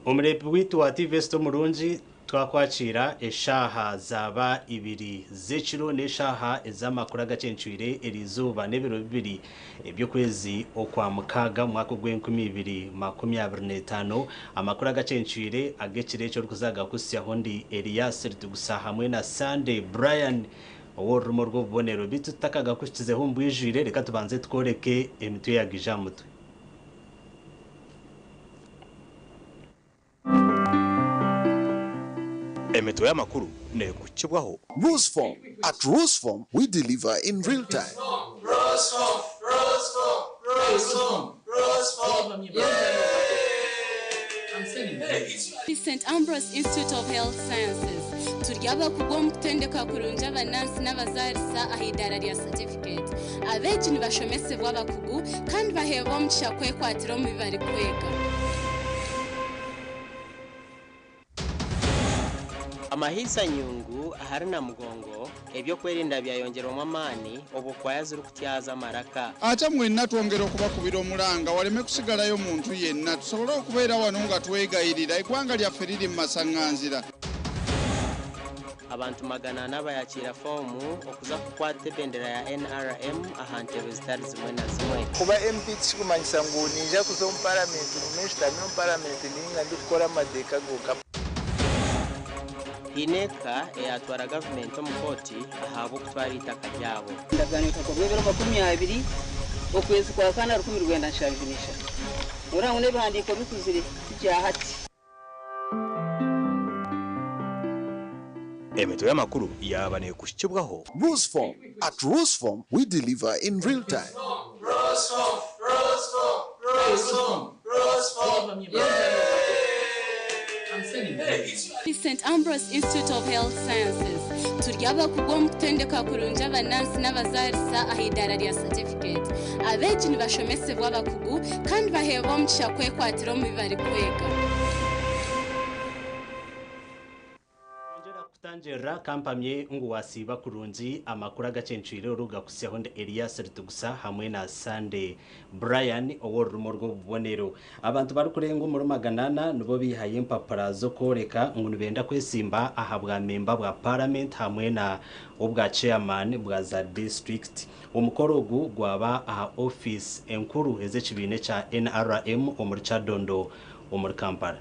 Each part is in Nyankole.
Omureebi waitu wa TV Esita omurungi twakwakiira eshaaha zaaba ibiri z'ekiro n'eshaaha ez'amakuru agacencwire eriizooba n'ebiro bibiri eby'okwezi okwa mukaaga omu mwaka ogw'enkumi ibiri makumi abiri n'etaano. Amakuru agacencwire ag'ekiro eki orikuza kugakuhitsyaho ndi Elias Rutigusa hamwe na Sunday Brian ow'orurimi orw'obubonero. Beitu tutakagakuhikizeho omu bwijwire reka tubanze tukworeke emitwe eyagaija aha mutwe. Emitwe y'amakuru neekuhikibwaho. Roseform, At Roseform, we deliver in real time. St Ambrose Institute of Health Sciences turi abakugu omu kutendeka kurungi abanansi n'abazaarisa aha idaara rya certificate. Abeegi nibashomesebwa abakugu kandi baheebwa omugisha kwekwatira omu bi barikwega. Amahaisa nyungu ahari Namugongo, eby'okwerinda byayongyerwamu amaani obwo kwaya zirikutyaza amaraka. Ate mwenna twongera okubakubira omulanga waleme kusigalayo muntu yenna tusobole okubeera wano nga twegayirira eggwanga lyaffe liri mu masaŋŋanzira. Abantu 400 bayakiira foomu okuza kukwata ebendera ya NRM aha ntebe zitari zimwe na zimwe. Kuba MP tikikumanyisa ngu niija kuza omu paramenti ngume nshutami omu paramenti ninga ndikukora amateeka gonka. Haine eka eyatwara gavumenti omu kooti ahabw'okutwara eitaka ryabo. Endagaano ekakorwa ebiro 20 okwezi kwa kana 1973. Noreeba ngu n'ebihandiiko bikuzire ti bya hati. Emitwe y'amakuru yaaba neekuhikibwaho. Roseform, At Roseform, we deliver in real time. St Ambrose Institute of Health Sciences turi abakugu omu kutendeka kurungi abanansi n'abazaarisa aha idaara rya certificate. Abeegi nibashomesebwa abakugu kandi baheebwa omugisha kwekwatira omu bi barikwega. Nyongyera kukutangirira kampamye ngu wasiiba kurungi amakuru agacencwire orugakuhitsyaho ndi Elias Rutigusa hamwe na Sunday Brian ow'orurimi orw'obubonero. Abantu barikurenga omuri 400 nibo bihayo empapura z'okworeka ngu nibenda kwesimba aha bwa memba bwa paramenti hamwe na obwa chairman bwa za disiturikiti. Omukoro ogu gwaba aha ofiisi enkuru ez'ekibiina ekya NRM omuri Kyadondo omuri Kampala.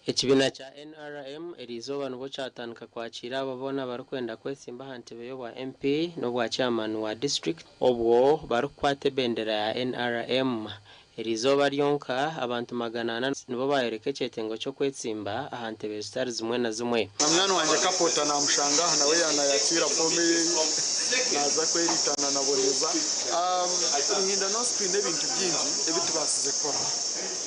Ekibiina kya NRM eriizooba nibwo kyatandika kwakiira abo boona abarikwenda kwetsimba aha ntebe y'obwa MP n'obwa chairman wa district obwo barikukwata ebendera ya NRM. Eriizooba ryonka abantu 400 nibo bayoreka ekyetengo ky'okwetsimba aha ntebe zitari zimwe na zimwe. Na munywani wangye Kapota naamushanga aha nawe yaanayakiira foomu eye naaza kweritana na Boneza. Ruhinda North twine ebintu bingi ebi tubaasize kukora.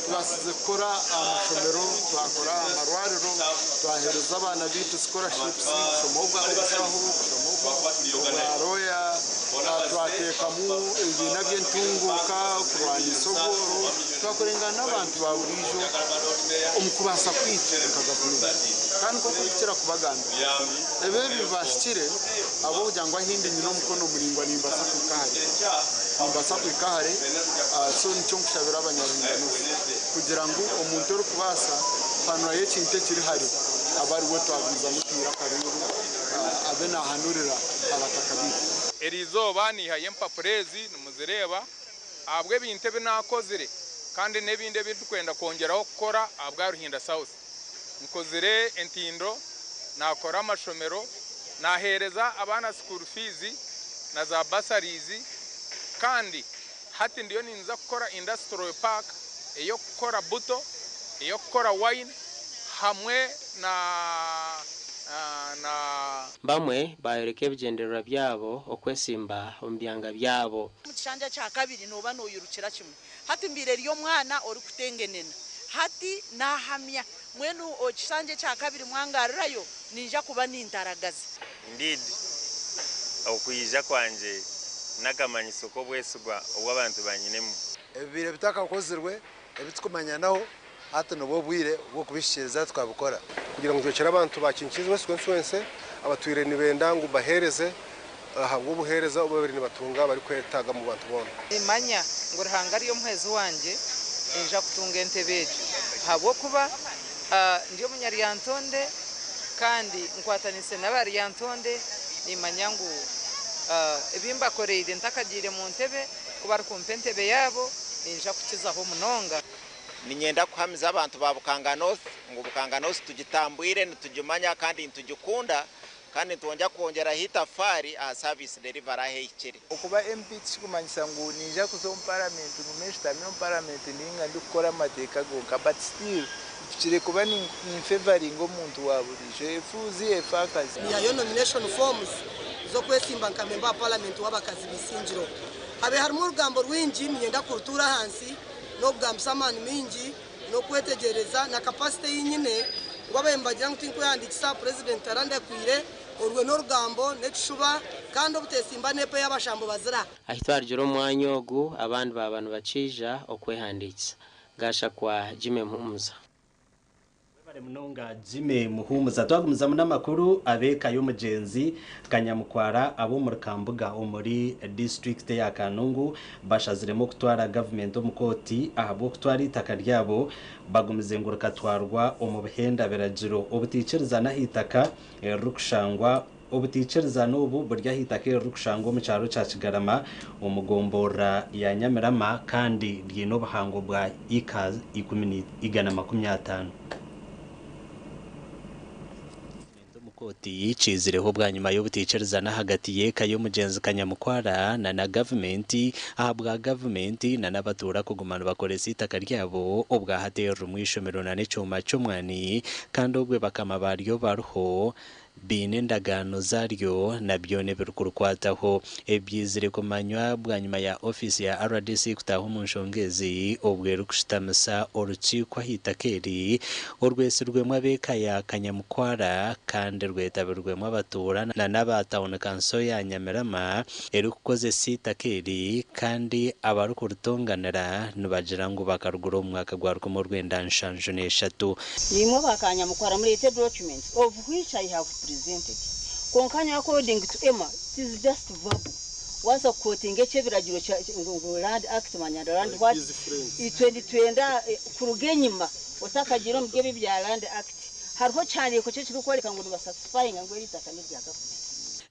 Tubaasize kukora amashomero, twakora amarwariro, twaheereza abaana baitu scholarships kushoma obwa obushaho, kushoma obwa lawyer, twateekamu ebibiina by'entunguuka kurwanisa obworo, twakorengana n'abantu ba buriijo omu kubaasa kwaitu nka gavumenti. Kandi nk'oku ndikukira kubagambira, ebi ebi bibaasikire ahabw'okugira ngu ahu ndi nyine omukono muraingwa nimbaasa kuhika hare. Nimbaasa kuhika hare, so nikyo nkushabira abanyaruhinda North kugira ngu omuntu orikubaasa kuhanurayo ekintu ekiri hare abe ariwe twagumizamu twire akaruuru abe naahanurira abataka baitu. Eri izooba niihayo empapura ezi nimuzireeba ahabw'ebintu ebi naakozire kandi n'ebindi ebi ndikwenda kwongyeraho kukora ahabwa Ruhinda South. Nkozire entindo, naakora amashomero, naaheereza abaana school fees na za bursaries kandi hati ndiyo ninza kukora industrial park ey'okukora buto, ey'okukora wine hamwe na na. Bamwe baayoreka ebigyendererwa byabo okwesimba omu byanga byabo. Omu kishanja kya kabiri nooba nooyirukira kimwe. Hati mbaire eri omwana orikutengenena. Hati naahamya. Mbwenu ekishanja ekya kabiri mwangarurayo, niinja kuba nintaragaza. Indeed, okwija kwangye n'akamanyiso k'obwesigwa obu abantu banyinemu. Ebibaire bitakakozirwe ebi tukumanyanaho hati nibwo bwire bw'okubihikiriza tukabikora. Kugira ngu njwekyere abantu ba Kinkiizi West Constituency abatwire nibenda ngu mbaheereze. Ahabw'obuheereza obu babaire nibatunga barikwetaaga omu bantu boona. Nimanya ngu Ruhanga ari omuhwezi wangye, ninja kutunga entebe egyo ahabw'okuba ndi omunyaryantonde kandi nkwatanise n'abaryantonde. Nimanya ngu ebi mbakoreire ntakagiire mu ntebe, ku barikumpa entebe yaabo ninja kukizaho munonga. Niinyenda kuhamiza abantu ba Bukanga North ngu Bukanga North tugitambwire, nitugimanya kandi nitugikunda kandi nitwongya kwongyeraho itafaari aha service delivery ahu ehikire. Okuba MP tikikumanyisa ngu ninja kuza omu paramenti ngume nshutame omu paramenti ninga ndikukora amateeka gonka but still mpikire kuba ninfevaringa omuntu wa buriijo efuuzi efaakazi. Nihayo nomination forms z'okwesimba nka memba wa paramenti w'abakazi b'eisingiro. Habe harimu orugambo rwingi niinyenda kurutuura ahansi n'okugambisa amaani maingi n'okwetegyereza na capacity ei nyine ngu ababaire nibagira ngu tinkwehandiikisa aha purezidenti tarandekwire, orwe n'orugambo n'ekishuba kandi obutesimba n'epo ei abashambo bazira. Ahi twarugira omu mwanya ogu abandi baaba nibakiija okwehandiikisa. Gashakwa Jimmy Muhumuza. Webare munonga Jimmy Muhumuza. Twagumizamu n'amakuru, ab'eka y'omugyenzi Kanyamukwara ab'omuri Kambuga omuri disiturikiti eya Kanungu bashaziremu okutwara gavumenti omu kooti ahabw'okutwara eitaka ryabo bagumize ngu rikatwarwa omu buhenda biragiro. Obutaikirizana ah'eitaka eririkushangwa Obutaikirizana obu buri ah'eitaka eririkushangwa omu kyaro kya Kigarama omu gomborora ya Nyamirama kandi ryiine obuhango bwa eka 150. Gavumenti omu kooti kiizireho bwanyima y'obutaikirizana ahagati y'eka y'omugyenzi Kanyamukwara na na gavumenti ahabwa gavumenti na n'abatuura kuguma nibakoresa eitaka ryabo obwahati eririmu eishomero na n'ekyoma ky'omwani kandi obwe bakama baryo bariho Baine endagaano zaaryo na byona ebirikurikwataho. Ebi byizire kumanywa bwanyima ya ofiisi ya rdc kutaaha omu nshonga ezi obwo erikushutamisa orukiiko ah'eitaka eri orwetsirwemu ab'eka ya Kanyamukwara kandi rwetabirwemu abatuura na n'aba tauni kanso ya Nyamirama erikukozesa eitaka eri kandi abarikuritonganira nibagira ngu bakarugura omu mwaka gwa 1973. Nimwe ba Kanyamukwara mureete documents of which I have presented kwonka nyowe according to Emma it is just verbal waaza kukotinga eky'ebiragiro kya ngu land act manya land what itwe nitwenda kuruga enyima otakagiire omuri ebi ebya land act hariho kihandiiko ki ekirikworeka ngu nibasatisfyinga ngu eri eitaka n'erya government.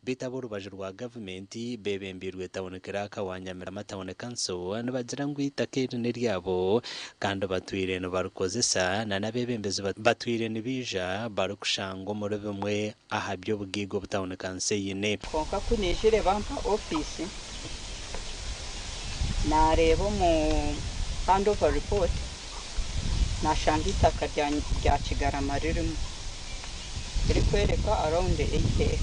Beitu ab'orubaju rwa gavumenti beebembeirwe Tawuni Kiraaka wa Nyamirama Tawuni Kanso nibagira ngu eitaka eri n'eryabo kandi batwire nibarikozesa na n'abeebembezi batwire nibaija barikushangwa omuri bimwe aha by'obugaiga obu Tawuni Kanso eine. Kwonka ku naijire bampa ofiisi, naareeba omu handover report naashanga eitaka rya Kigarama ririmu. Erikworeka around 80 acres.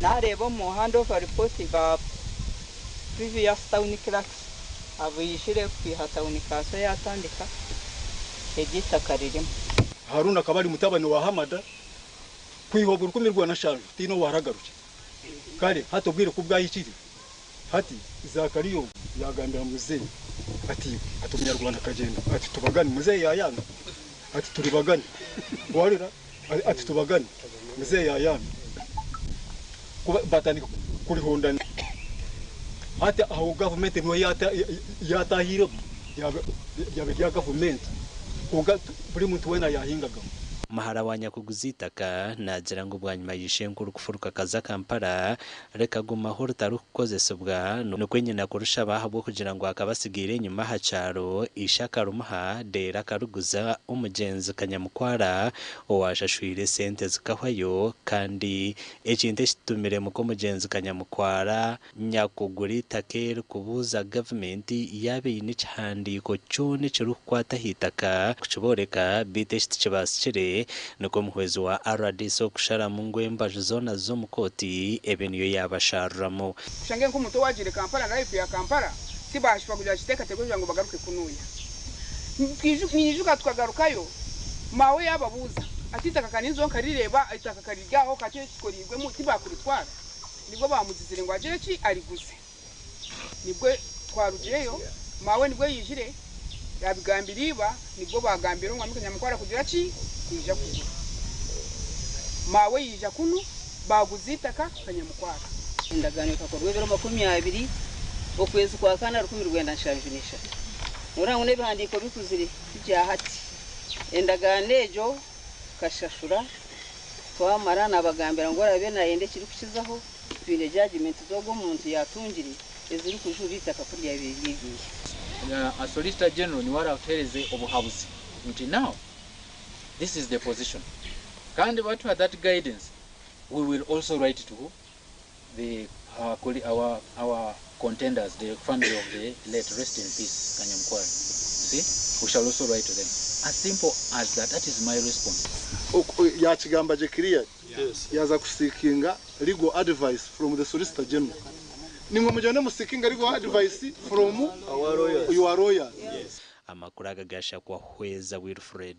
Nareeba omu handover report ba previous town clerks abaijire kwiha town council yatandika eryo eitaka ririmu. Haruna akaba ari mutabani wa Hamada, kwiha obwo 1700 tihaine owaaragarukire. Kare hati obwire ku bwahikire, hati Zaakariya ogwo yaagambira muzeeyi ati, Ati omunyarwanda akagyenda ati tubagane, muzeeyi yaayanga. Ati turibagane. Warira ati tubagane. Muzeeyi yayanga. Kuba batandika kurihondana. Hati aho gavumenti niho yatahiremu ryaba erya gavumenti kwonka buri muntu weena yahingagamu. Muhara wa nyakuguza eitaka naagira ngu bwanyima ya ishenkuru kufuruka akaza Kampala, rikagumaho ritarikukozesibwa nikwo nyina kurishaba ahabw'okugira ngu akaba atsigaire enyima aha kyaro, ishe akarumuha reero akariguza omugyenzi Kanyamukwara owaashashwire esente zikahwayo kandi ekintu ekitumire muka omugyenzi Kanyamukwara nyakugura eitaka eri kubuuza gavumenti yaaba eine ekihandiiko kyona ekirikukwata aha itaka kukibooreka beitu eki tikibaasikire Nikwo omuhwezi wa rdc okusharamu ngu embaju zoona z'omu kooti ebe niyo yaabasharuramu. Tushange nk'omuntu owaagiire Kampala na life ya Kampala tibaashuba kugira kiteekateeko kugira ngu bagaruke kunuya. Ninyijuka tukagarukayo maawe yaababuuza ati eitaka ka ninzaho nkarireeba eitaka ka riri aho kakye kikoreirwemu tibaakuritwara? Nibwo baamugizire ngu agire ki ariguze. Nibwo twarugireyo maawe nibwo yaijire yaabigambira iba nibwo baagambira omwami Kanyamukwara kugira ki kwija kugura. Maawe yaija kunu Baaguza eitaka Kanyamukwara. Endagaano ekakorwa ebiro 20 okwezi kwa kana 1973. Noreeba ngu n'ebihandiiko bikuzire ti bya hati. Endagaano egyo tukashashura twamara nabagambira ngu oraabe nayenda ekirikukizaho twine judgement z'ogwo omuntu yaatungire ezirikujurira eitaka ku ryabaire ryegiire. A Solicitor General niwe aratuhereze obuhabuzi nti now this is the position kandi batuha that guidance we will also write to the our, our, our contenders, the family of the late, rest in peace, Kanyamukwara. See, we shall also write to them. As simple as that, that is my response. Yakigamba gye clear yaza kuseekinga legal advice from the Solicitor General. Nimwe mugyende museekinga legal advice from your lawyers. Amakuru aga gashakwa Hweza Wilfred.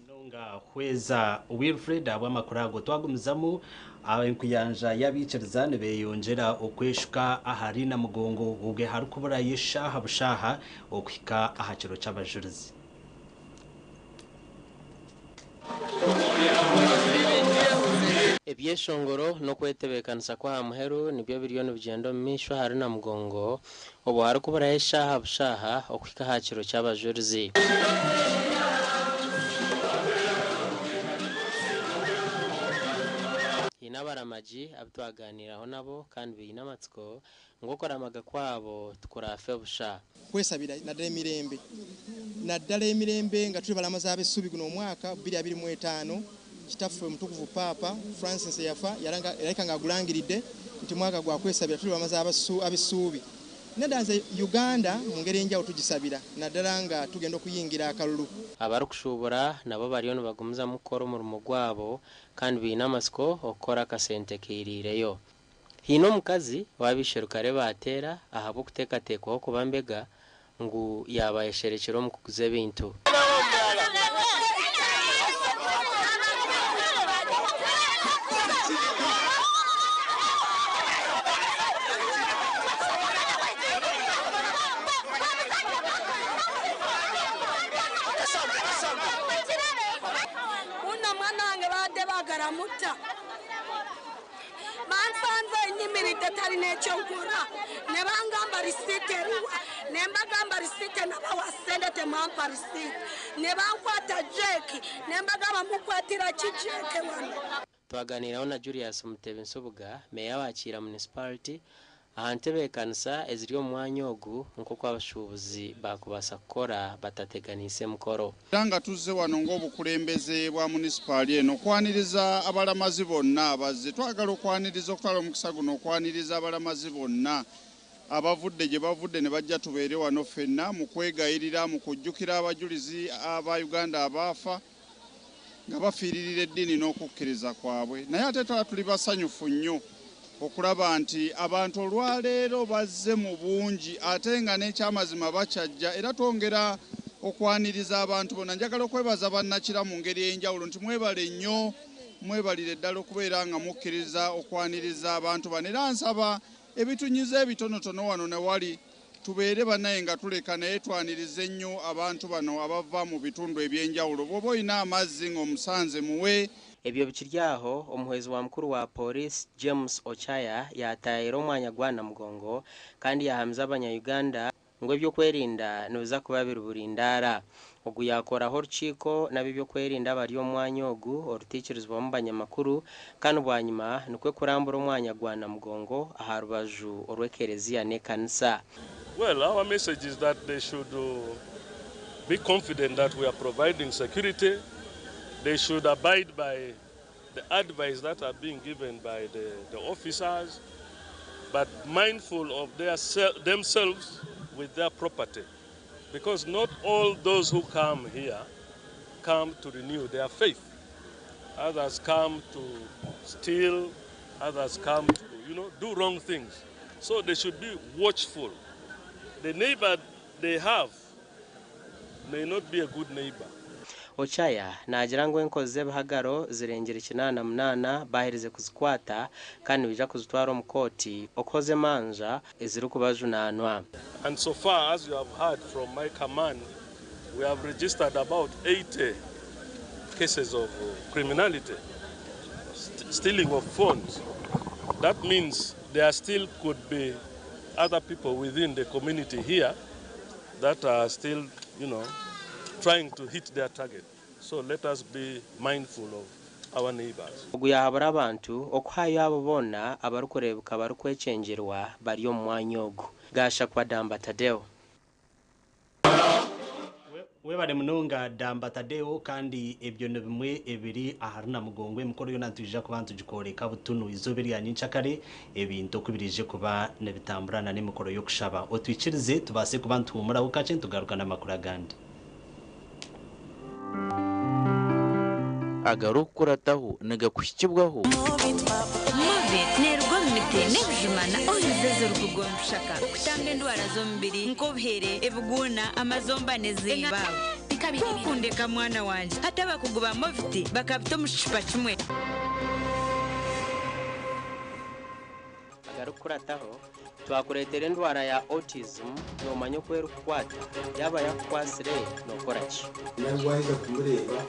Munonga Hweza Wilfred ahabw'amakuru ago. Twagumizamu, enkuyanja y'abaikiriza nibeyongyera okweshuka ahari Namugongo obwe harikuburayo eshaaha bushaaha okuhika aha kiro ky'abajurizi. Ebyeshongoro n'okwetebeekanisa kw'aha muheru nibyo biriyo nibigyenda omu maisho ahari Namugongo obwo harikuburayo eshaaha bushaaha okuhika aha kiro ky'abajurizi. Haine abaramagi abu twaganiiraho nabo kandi baine amatsiko ngu okuramaga kwabo tikuraafe busha. Kwesabira naddala emirembe naddala emirembe nga tuli balamazi ab'essuubi guno omwaka 2025 kitaffe omutukuvu Paapa Francis eyafa yalabika ng'agulangiridde nti mwaka gwa kwesabira tuli balamazi ab'essuubi naddala nze Uganda mu ngeri enjawulo tugisabira naddala nga tugenda okuyingira akalulu. Abarikushuubura nabo bariyo nibagumizamu kukora omurimo gwabo kandi baine amatsiko okukora akasente kairiireyo. Haine omukazi ou abaisherukare baateera ahabw'okuteekateekwaho kuba mbega ngu yaaba ayesherekire omu kuguza ebintu. Una mwana wange babadde baagala mutta, bansanze nyimiridde talina ekyonkora ne bangamba risiiti eriwa, ne mbagamba risiiti nabawa sente temwampa risiiti, ne bankwata jeeki ne mbagamba mukwatira ki jeeki wano. Twaganiiraho na Julius Mutebi Nsubuga, Meeya wa Kiira Municipality aha ntebeekanisa eziri omu mwanya ogu nk'oku abashuubuzi baakubaasa kukora batateganiise mukoro. Era nga tuzze wano ng'obukulembeze bwa munisipaali eno okwaniriza abalamazi bonna abazze. Twagala okwaniriza okutwala omukisa guno okwaniriza abalamazi bonna abavudde gye bavudde ne bajja tubeere wano ffenna mu kwegayirira mu kujjukira abajulizi aba Uganda abaafa nga bafiiririra eddiini n'okukkiriza kwabwe. Naye ate twala tuli basanyufu nnyo okulaba nti abantu olwaleero bazze mu bungi ate nga n'ekyamazima bakyajja era twongera okwaniriza abantu bonna. Njagala okwebaza bannakira mu ngeri ey'enjawulo nti mwebale nnyo, mwebalire ddala okubeera nga mukkiriza okwaniriza abantu bano. Era nsaba ebitunyiza ebitonotono wano ne wali tubeere bannaye nga tuleka naye twanirize nnyo abantu bano abava mu bitundu eby'enjawulo. Bw'oba olina amazzi ng'omusanze muwe. Ebyo bikiri aho, omuhwezi wa mukuru wa Pooriisi James Ochaya yaataahirira omwanya gwa Namugongo kandi yaahamiza abanya-Uganda ngu eby'okwerinda nibiza kuba biri burindaara. Ogu yaakoraho orukiiko n'ab'ebyokwerinda abari omu mwanya ogu orutaikirizibwamu banyamakuru kandi bwanyima nikwo kurambura omwanya gwa Namugongo aha rubaju orw'ekereziya n'ekanisa. Well, our message is that they should be confident that we are providing security. They should abide by the advice that are being given by the officers, but mindful of themselves with their property. Because not all those who come here come to renew their faith. Others come to steal, others come to do wrong things. So they should be watchful. The neighbor they have may not be a good neighbor. Ochaya naagira ngu enkozi z'ebihagaro zirengire 88 baaherize kuzikwata kandi nibaija kuzitwara omu kooti okuhoza emanja ezirikubajunaanwa. And so far, as you have heard from my command, we have registered about 80 cases of criminality. stealing of phones. That means there still could be other people within the community here that are still, you know, trying to hit their target. So let us be mindful of our neighbors. Ogu yahabura abantu okuhayo abo boona abarikureebeka barikwekyengyerwa bari omu mwanya ogu. Gashakwa Damba Tadeo. Webare munonga Damba Tadeo kandi ebyo ni bimwe ebiri ahari Namugongo emikoro yoona nitwija kuba nitugikworeka butunu izooba erya nyenkyakare ebintu oku biriije kuba nibitambura na n'emikoro y'okushaba. Otwikirize tubaase kuba nituhuumuraho kakye nitugaruka n'amakuru agandi. Agarikukurataho nigakuhikibwaho. Movit neeruga omu miti n'ebijuma na oils ezirikuruga omu bishaka okutamba endwara z'omubiri nk'obuhere, ebiguuna, amazomba n'ezimba. Ku okundeka mwana wangye, hati abakugu ba Movit bakabita omu kicupa kimwe. Agarikukurataho, Twakureetera endwara ya autism, noomanya oku erikukwata? Yaaba yaakukwatsire, nookora ki? Nari waaheza kumureeba,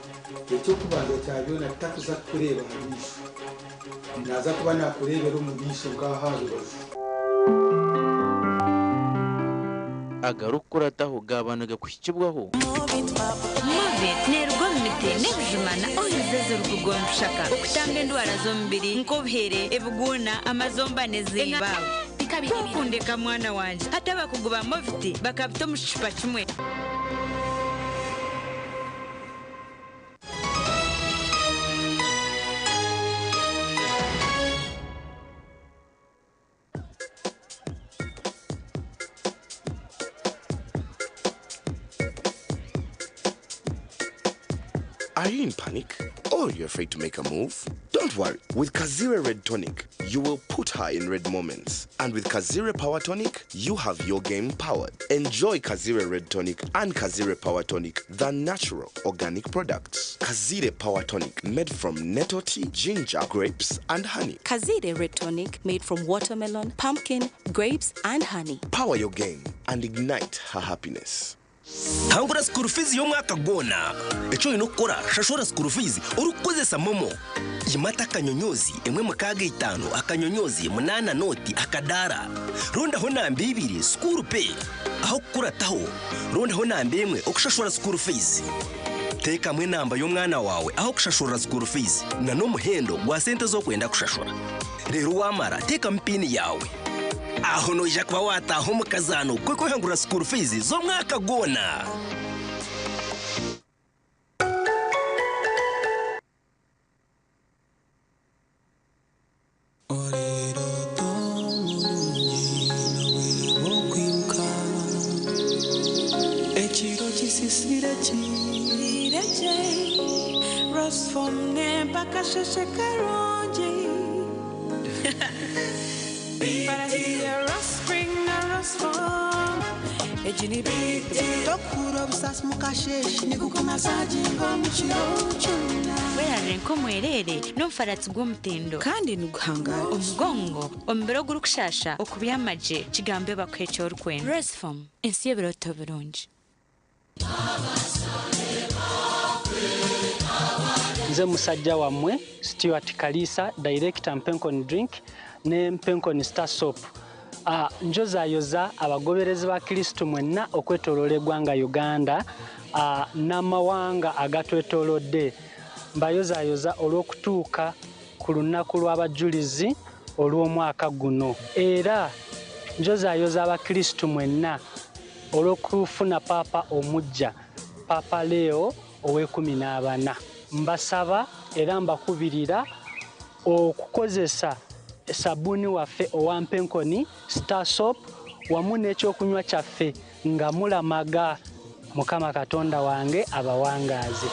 eky'okubanza kya byona takuza kukureeba aha maisho. Naaza kuba naakureebera omu maisho nk'aha aha rubaju. Agarikukurataho gaaba nigakuhikibwaho. Movit neeruga omu miti n'ebijuma na oils ezirikuruga omu bishaka okutamba endwara z'omubiri nk'obuhere, ebiguuna, amazomba n'ezimba. Ku okundeka mwana wangye, hati abakugu ba Movit bakabita omu kicupa kimwe. Are you in panic? Or you're afraid to make a move? Don't worry. With Kazire Red Tonic, you will put her in red moments. And with Kazire Power Tonic, you have your game powered. Enjoy Kazire Red Tonic and Kazire Power Tonic, the natural organic products. Kazire Power Tonic, made from nettle tea, ginger, grapes, and honey. Kazire Red Tonic, made from watermelon, pumpkin, grapes, and honey. Power your game and ignite her happiness. Hangura school fees y'omwaka gwona. Eki oine kukora, shashura school fees orikukozesa momo. Yimata akanyonyozi emwe mukaaga eitaano akanyonyozi munaana nooti akadaara. Rondaho namba ibiri school pay. Aho kukurataho, rondaho namba emwe okushashura school fees. Teekamu enamba y'omwana waawe aho kushashurira school fees na n'omuhendo gwa sente ezi orikwenda kushashura. Reero waamara teekamu piini yaawe. Aho noija kuba waataaha omu kazaano k'okwehangurira school fees z'omwaka gwona. Ekiro kisisire kiire gye Rosform nempa akasheshe karungi Tokuhurira obusaasi mukasheeshe nigukumasaginga omu kiro kyona. Werarire nk'omwereere n'omufaratsi gw'omutindo. Kandi niguhangaara. Omugongo, omubiri ogurikushaasha, okubyama gye, kigambe bakuhe eki orikwenda. Restform, ensi y'ebirooto birungi. Nze musajja wammwe Stuart Kaliisa, Director Mpenkoni Drink ne Mpenkoni Star Soap. Ah, njozayoza abagoberezi ba Kristo mwenna okwetoloola eggwanga Uganda ah, n'amawanga agatwetolodde. Mbayozayoza olw'okutuuka ku lunaku lw'abajulizi olw'omwaka guno. Era njozayoza Abakristo mwenna olw'okufuna Paapa omuggya, Paapa Leo ow'ekumi n'abana. Mbasaba era mbakubirira okukozesa sabbuuni waffe owa Mpenkoni Star Soap wamu n'ekyokunywa kyaffe nga mulamaga. Mukama Katonda wange abawangaaze.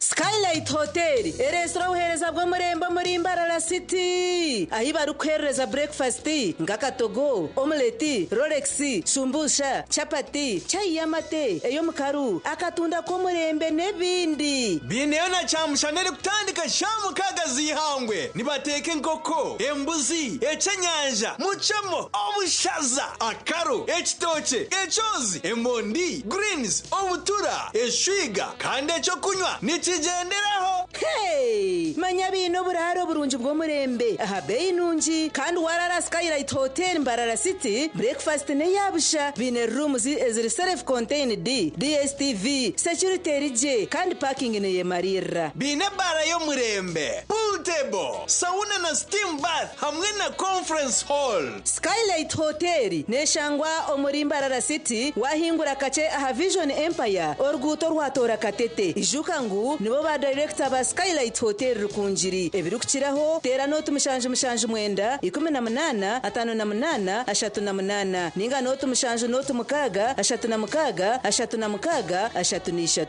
Skylight Hotel ereetsire obuheereza bw'omurembe omuri Mbarara City ahi barikuheerereza burekifasiti nk'akatogo, omuleti, rolex, shumbusha, chapati, chai y'amate, ey'omukaru, akatunda k'omurembe n'ebindi. Biineyo na kyamushana erikutandika shaaha mukaaga z'eihangwe. Nibateeka enkoko, embuzi, ekyenyanja, mucemo, obushaza, akaro, ekitookye, ekyozi, emondi, greens, obutura. Embwa, eshwiga kandi ekyokunywa nikigyenderaho. Hey! Manya biine oburaaro burungi bw'omurembe aha beeyi nungi kandi warara Skylight Hotel Mbarara City breakfast n'eyabusha biine rooms eziri self contained DSTV security eri gye kandi parking neyemarira. Biine ebaara y'omurembe, pool table, sauna na steam bath hamwe na conference hall. Skylight Hotel neshangwa omuri Mbarara City wahingura kakye aha Vision Empire oruguuto rwatoora Katete. Ijuka ngu nibo ba director ba Skylight Hotel Rukungiri. Ebirikukiraho teera nooti 779 18 58 38 ninga nooti 7 nooti 6 36 36 33.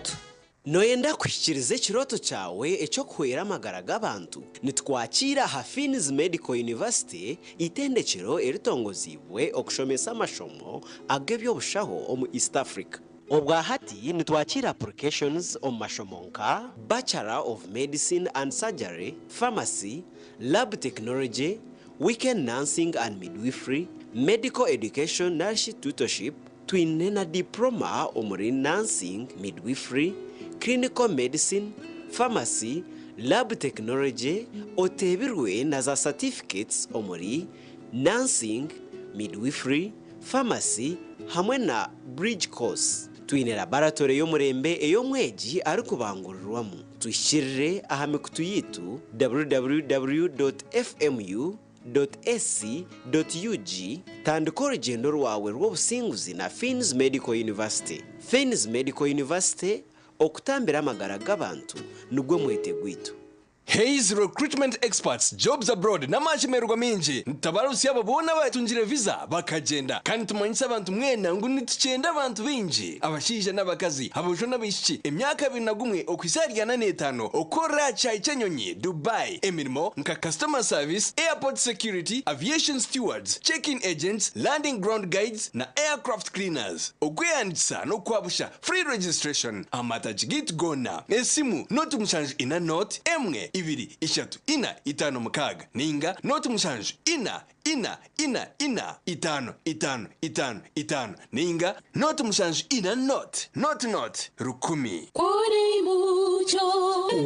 Noyenda kuhikiiriza ekirooto kyawe eky'okuhwera amagara g'abantu? Nitukwakira aha Fiins Medical University, eitendekero eritongoziibwe okushomesa amashomo ag'eby'obushaho omu East Africa. Obwa hati nitwakiira applications omu mashomo nka, Bachelor of Medicine and Surgery, Pharmacy, Lab Technology, Weekend Nursing and Midwifery, Medical Education narishi Tutorship, Twine na Diploma omuri Nursing, Midwifery, Clinical Medicine, Pharmacy, Lab Technology, oteebirwe na za Certificates omuri Nursing, Midwifery, Pharmacy hamwe na Bridge Course. Twine laboratory y'omurembe ei omwegi arikubangurirwamu. Tuhikirire aha mikutu yaitu www.fmu. Ac.ug Tandika orugyendo rwawe rw'obusinguzi na Fiins Medical University. Fiins Medical University, okutambira amagara g'abantu nigwo mwete gwaitu. Hays Recruitment Experts, Jobs Abroad n'amashemererwa maingi nitutabarutsya abo boona abatungire visa bakagyenda. Kandi nitumanyisa abantu mwena ngu nitukyenda abantu baingi, abashaija n'abakazi, aboojo n'abaishiki, emyaka 21 okuhitsya ahari 45 okukorera aha kishaayi ky'enyonyi, Dubai, emirimo nka Customer Service, Airport Security, Aviation Stewards, Check-in Agents, Landing Ground Guides na Aircraft Cleaners. Okwehandiikisa n'okwabusha, Free registration, Amatagi gaitu goona, esimu, 0 7 4 0 1 2 3 4 5 6 ninga 0 7 4 4 4 4 5 5 5 5 ninga 0 7 4 0 0 0 1000. Kuri mucyo.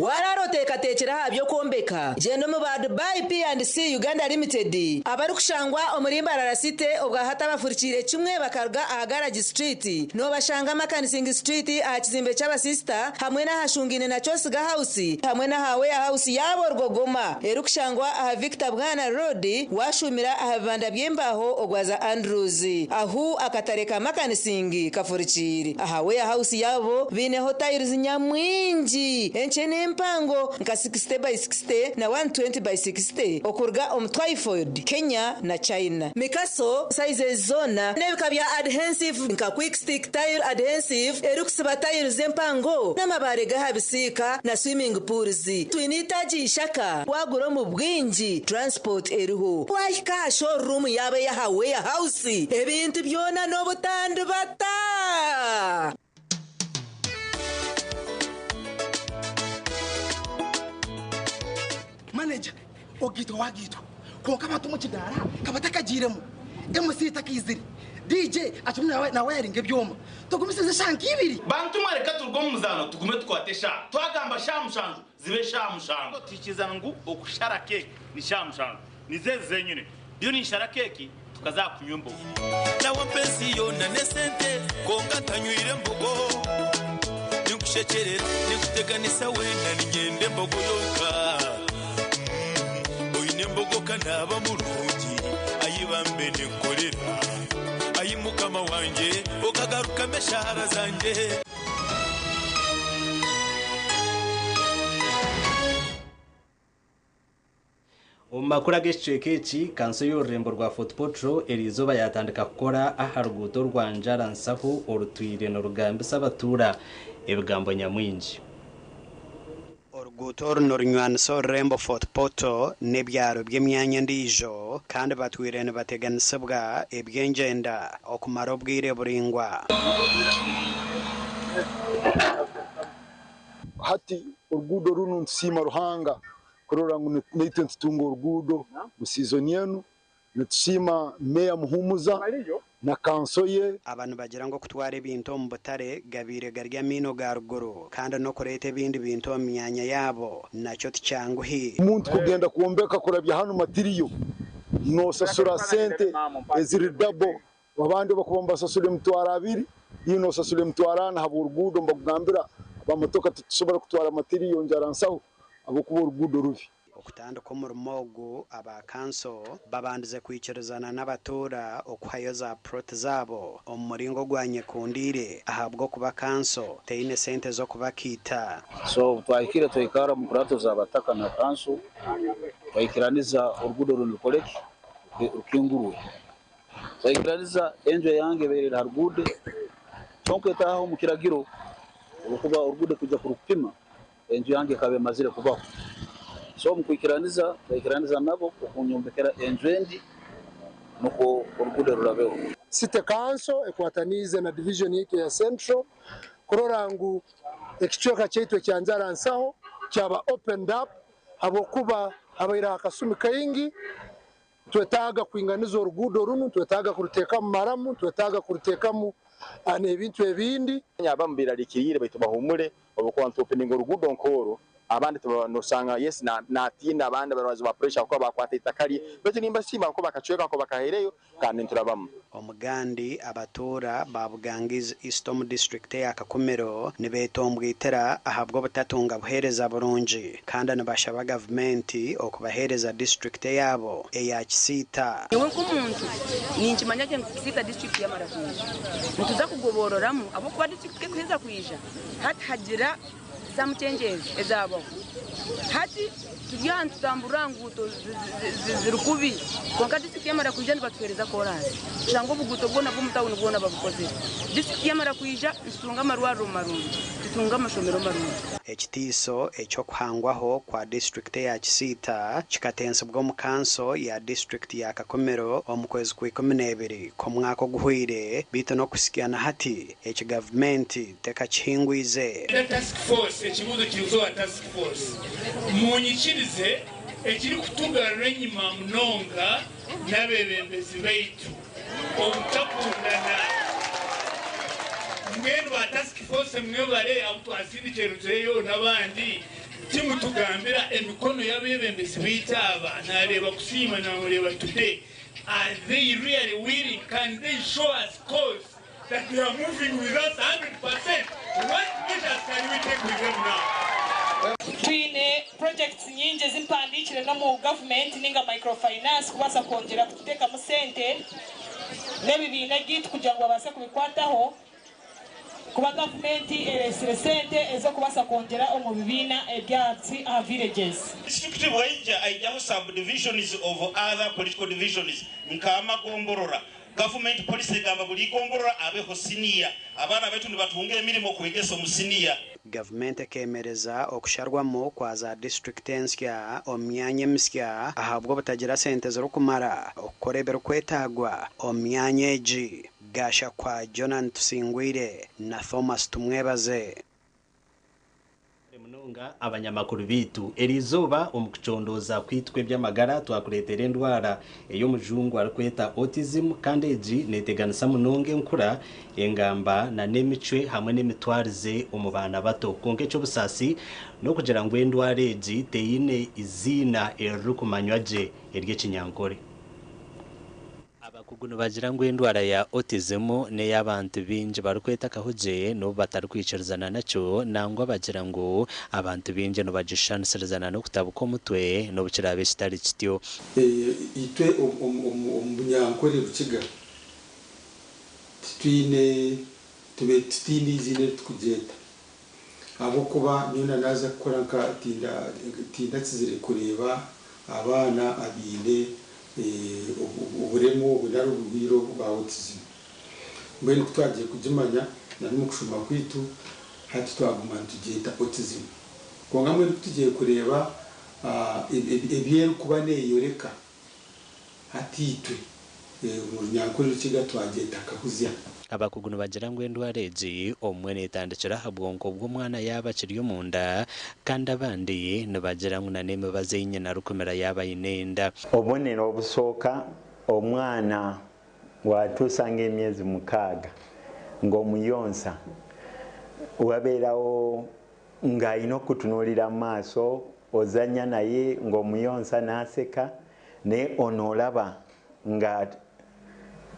Warara oteekateekire aha by'okwombeka, gyenda omu ba Dubai P&C Uganda Limited abarikushangwa omuri Mbarara City obwahati abafurikiire kimwe bakaruga aha Garage Street. Noobashanga Makanising Street aha kizimbe ky'abasisita hamwe n'ahashungaine na Kyosiga House hamwe n'aha Warehouse yaabo Rwogoma erikushangwa aha Victor Bwana Road washuumira aha bibanda by'embaaho ogwaza Andrews ahu akatare ka Makanising kafurikiire. Aha Warehouse yaabo baineho tiles nyamwingi enkye n'empango nka 60 by 60 na 120 by 60 okuruga omu Twyford, Kenya na China. Mikaso sizes zoona n'ebika bya adhensive nka Quick Stick Tile Adhensive erikusiba tiles empango n'amabaare g'aha bisiika na swimming pools. Twine eitaagi ishaka wagura omu bwingi transport eriho. Wahika aha showroom yaabo ey'aha Warehouse ebintu byona n'obutandibata. Manager, ogaitwa wagaitwa kwonka abantu omu kidaara kabatakagiiremu, MC takaizire, DJ akirimu nawayaringa ebyoma, tugumisirize eshaaha nk'ibiri. Bantu mwe reka turuge omu muzaano tugume tukwate eshaaha. Twagamba shaaha mushanju zibe shaaha mushanju. Twikiriza ngu okushara keeki ni shaaha mushanju. Nizo ezi zenyine. Ndiyo ninshara keeki tukaza aha kunywa embogo. Nawe mpa ensi yoona n'esente kwonka ntanywire mbogo. Ninkushekyerera ninkuteganisa weena niinyenda embogo yonka. Oine embogo ka naaba murungi ayi bambe ninkukorera. Ayi mukama wangye okagarukamu eshaara zangye. Omu makuru ag'ekicweka eki, kanso y'orurembo rwa Fort Portal eriizooba yaatandika kukora aha ruguuto orwa Njara Nsahu orutwire nirugambisa abatuura ebigambo nyamwingi. Oruguuto oru nirunywanisa orurembo Fort Portal n'ebyaro by'emyanya endiijo kandi batwire nibateganisibwa eby'engyenda okumara obwire buraingwa. Hati oruguudo runu nitusiima Ruhanga kurora ngu naitwe nitutunga oruguudo mu sizoni enu. Nitusiima Meeya Muhumuza Na kanso ye. Aba nibagira ngu okutwara ebintu omu butare gabaire gari amaino ga ruguru kandi n'okureeta ebindi bintu omu myanya yaabo nakyo tikyanguhi. Omuntu kugenda kwombeka kurabya hanu matiriyo nosasura sente eziri dabo, abandi obu bakuba nibasasura 20,000, iwe nosasura 40,000 ahabw'oruguudo nibakugambira abamotoka titusobora kutwara matiriyo njara nsaho ahabw'okuba oruguudo rubi. Okutandika omurimo ogu, aba kanso babandize kwikirizana n'abatuura okuhayo za puroti zaabo omu muringo ogwa nyekundiire ahabw'okuba kanso teine sente z'okubakiita. So obu twahikire twikara omu nkurato z'abataka na kanso twahikiraniza oruguudo runu rukoreki rukingurwe. Twahikiraniza enju eyange ebeire eri ha ruguudo kyonka etaaha omu kiragiro olwokuba oruguudo kwija kurupima enju yange ekaba emazire kubaho. So omu kwikiraniza twahikiraniza nabo okunyombekera enju endi nukwo oruguudo rurabeho. City Council ekwataniize na division yaitu ya Central kurora ngu ekicweka kyaitu ekya Njara Nsaho kyaba opened up habwokuba habaire akasumi kaingi twetaaga kwinganiza oruguudo runu, twetaaga kuruteekamu maramu, twetaaga kuruteekamu n'ebintu ebindi. Abamu birarikiriire baitu bahumure olwokuba nituopeninga oruguudo nk'oru abandi nosanga yes natiina abandi abarwazi ba pressure kuba bakwata itaka rye baitu nimbasiima kuba bakacweka ko bakahaireyo kandi niturabamu. Omugandi abatuura ba Bugangizi East omu disiturikiti eya Kakumiro nibeetombwitira ahabw'obutatunga buheereza burungi kandi nibashaba gavumenti okubaheereza disiturikiti eyaabo eya Kisiita. Nyowe nk'omuntu ninkimanya gye ngu Kisiita disiturikiti yamara kwija nituza kugobororamu ahabw'okuba disiturikiti ekuheza kwija hati hagira some changes ezabaho. Hati turi aha nitutamburira aha nguuto ziri kubi kwonka disiturikiti yamara kwija nibatuheereza koraasi kushanga obuguuto bwona bw'omu tawuni bwona babukozire. Disiturikiti yamara kwija nitutunga amarwariro marungi, tutunga amashomero marungi. Ekitiiso eky'okuhangwaho kwa disiturikiti eya Kisiita kikatensibwa omu kanso ya disiturikiti ya Kakumiro omu kwezi kwa 12 kw'omwaka oguhweire beitu n'okuhitsya na hati eki gavumenti tekakihingwize. Task force, ekibuuzo kiri kuza owa task force. Munyikirize, ekirikutugarura enyima munonga n'abeebembezi baitu obutakundana. Mbwenu ba task force mwebare abu twasindikire tureyo n'abandi timutugambira emikono y'abeebembezi baitu aba nareeba kusiima namureba today. Are they really willing? Can they show us cause that they are moving with us 100%? What measures can we take with them now? Twine projects nyingi ezimpandiikire n'omu gavumenti ninga microfinance kubaasa kwongyera kututeekamu sente n'ebibiina ebyaitu kugira ngu babaase kubikwataho kuba gavumenti ereesire sente ez'okubaasa kwongyera omu bibiina ebyansi aha villages. District bwaija aijaho subdivisions of other political divisions nk'amagomborora. Government policy egamba buli gomborora abeho siniya. Abaana baitu nibatunga emirimo kwegesa omu siniya. Gavumenti ekeemereza okusharwamu kwa za disiturikiti ensya omu myanya emisya ahabw'obutagira sente zirikumara okukora ebirikwetaagwa omu myanya egi. Gashakwa Jonan Tusingwire na Thomas Tumwebaze. Munonga abanyamakuru bitu eriizooba omu kucondooza kwitwa eby'amagara twakureetera endwara ey'omujungu arikweta autism kandi egi neeteganisa munonga enkura, engamba na n'emicwe hamwe n'emitwarize omu baana bato. Kwonka eky'obusaasi n'okugira ngu endwara egi teine iziina eririkumanywa gye ery'ekinyankore. Abakugu nibagira ngu endwara ya autism n'ey'abantu baingi barikweta akahugye n'obu batarikwikirizana nakyo nangwa bagira ngu abantu baingi nibagishushanisirizana n'okutabuka omutwe n'obu kiraabe kitari kityo. Itwe omu Bunyankore Rukiga titwine tube titiine eiziina eri tukugyeta ahabw'okuba nyowe naaza kukora nka tindakizire kureeba abaana abaine oburemu obu nari oburwaire obu bwa autism. Mbwenu ku twagiye kugimanya na n'omu kushoma kwaitu hati twaguma nitugyeta autism. Kwonka mbwenu ku tugiye kureeba ebi erikuba neeyoreka hati itwe omu Runyankore Rukiga twagyeta akahuzya. Abakugu nibagira ngu endwara egi obumwe neetandikira aha bwonko bw'omwana yaaba akiri omunda kandi abandi nibagira ngu na n'emibazi ei nyina arikumira yaaba aine enda. Obubonero obusooka omwana Watuusa ng'emyezi 6 ng'omuyonsa, wabeerawo ng'alina okutunuulira mu maaso, ozannya naye ng'omuyonsa n'aseka, naye ono olaba nga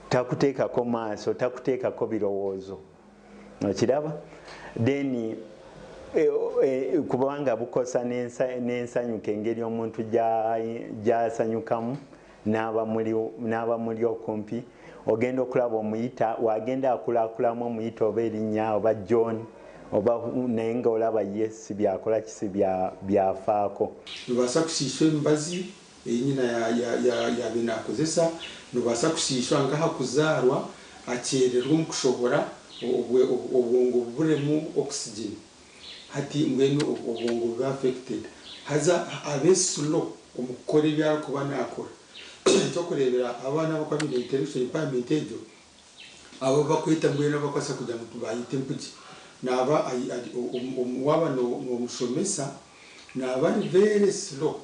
takuteekako maaso, takuteekako birowoozo, okiraba? Then kubanga bukosa n'ensanyuka, engeri omuntu gy'asanyukamu n'aba muli okumpi. Ogenda okulaba omuyita, wagenda akulakulamu omuyita oba erinnya oba John oba, naye nga olaba ye si byakola kisi byafaako. Nobaasa kushiishwa emibazi ei nyina yabaire nakozesa, nobaasa kushiishwa nk'aha kuzaarwa akyererwa omu kushohora, obwongo buburemu oxygen, hati mbwenu obwongo bube affected, haza abe slow omu kukora ebi arikuba nakora. Ekyokureebera, abaana abakuba baine intellectual impairment egyo, abo bakweta mbwenu abakubaasa kugira ngu tubayete empugye, naaba waaba nomushomesa naaba ari very slow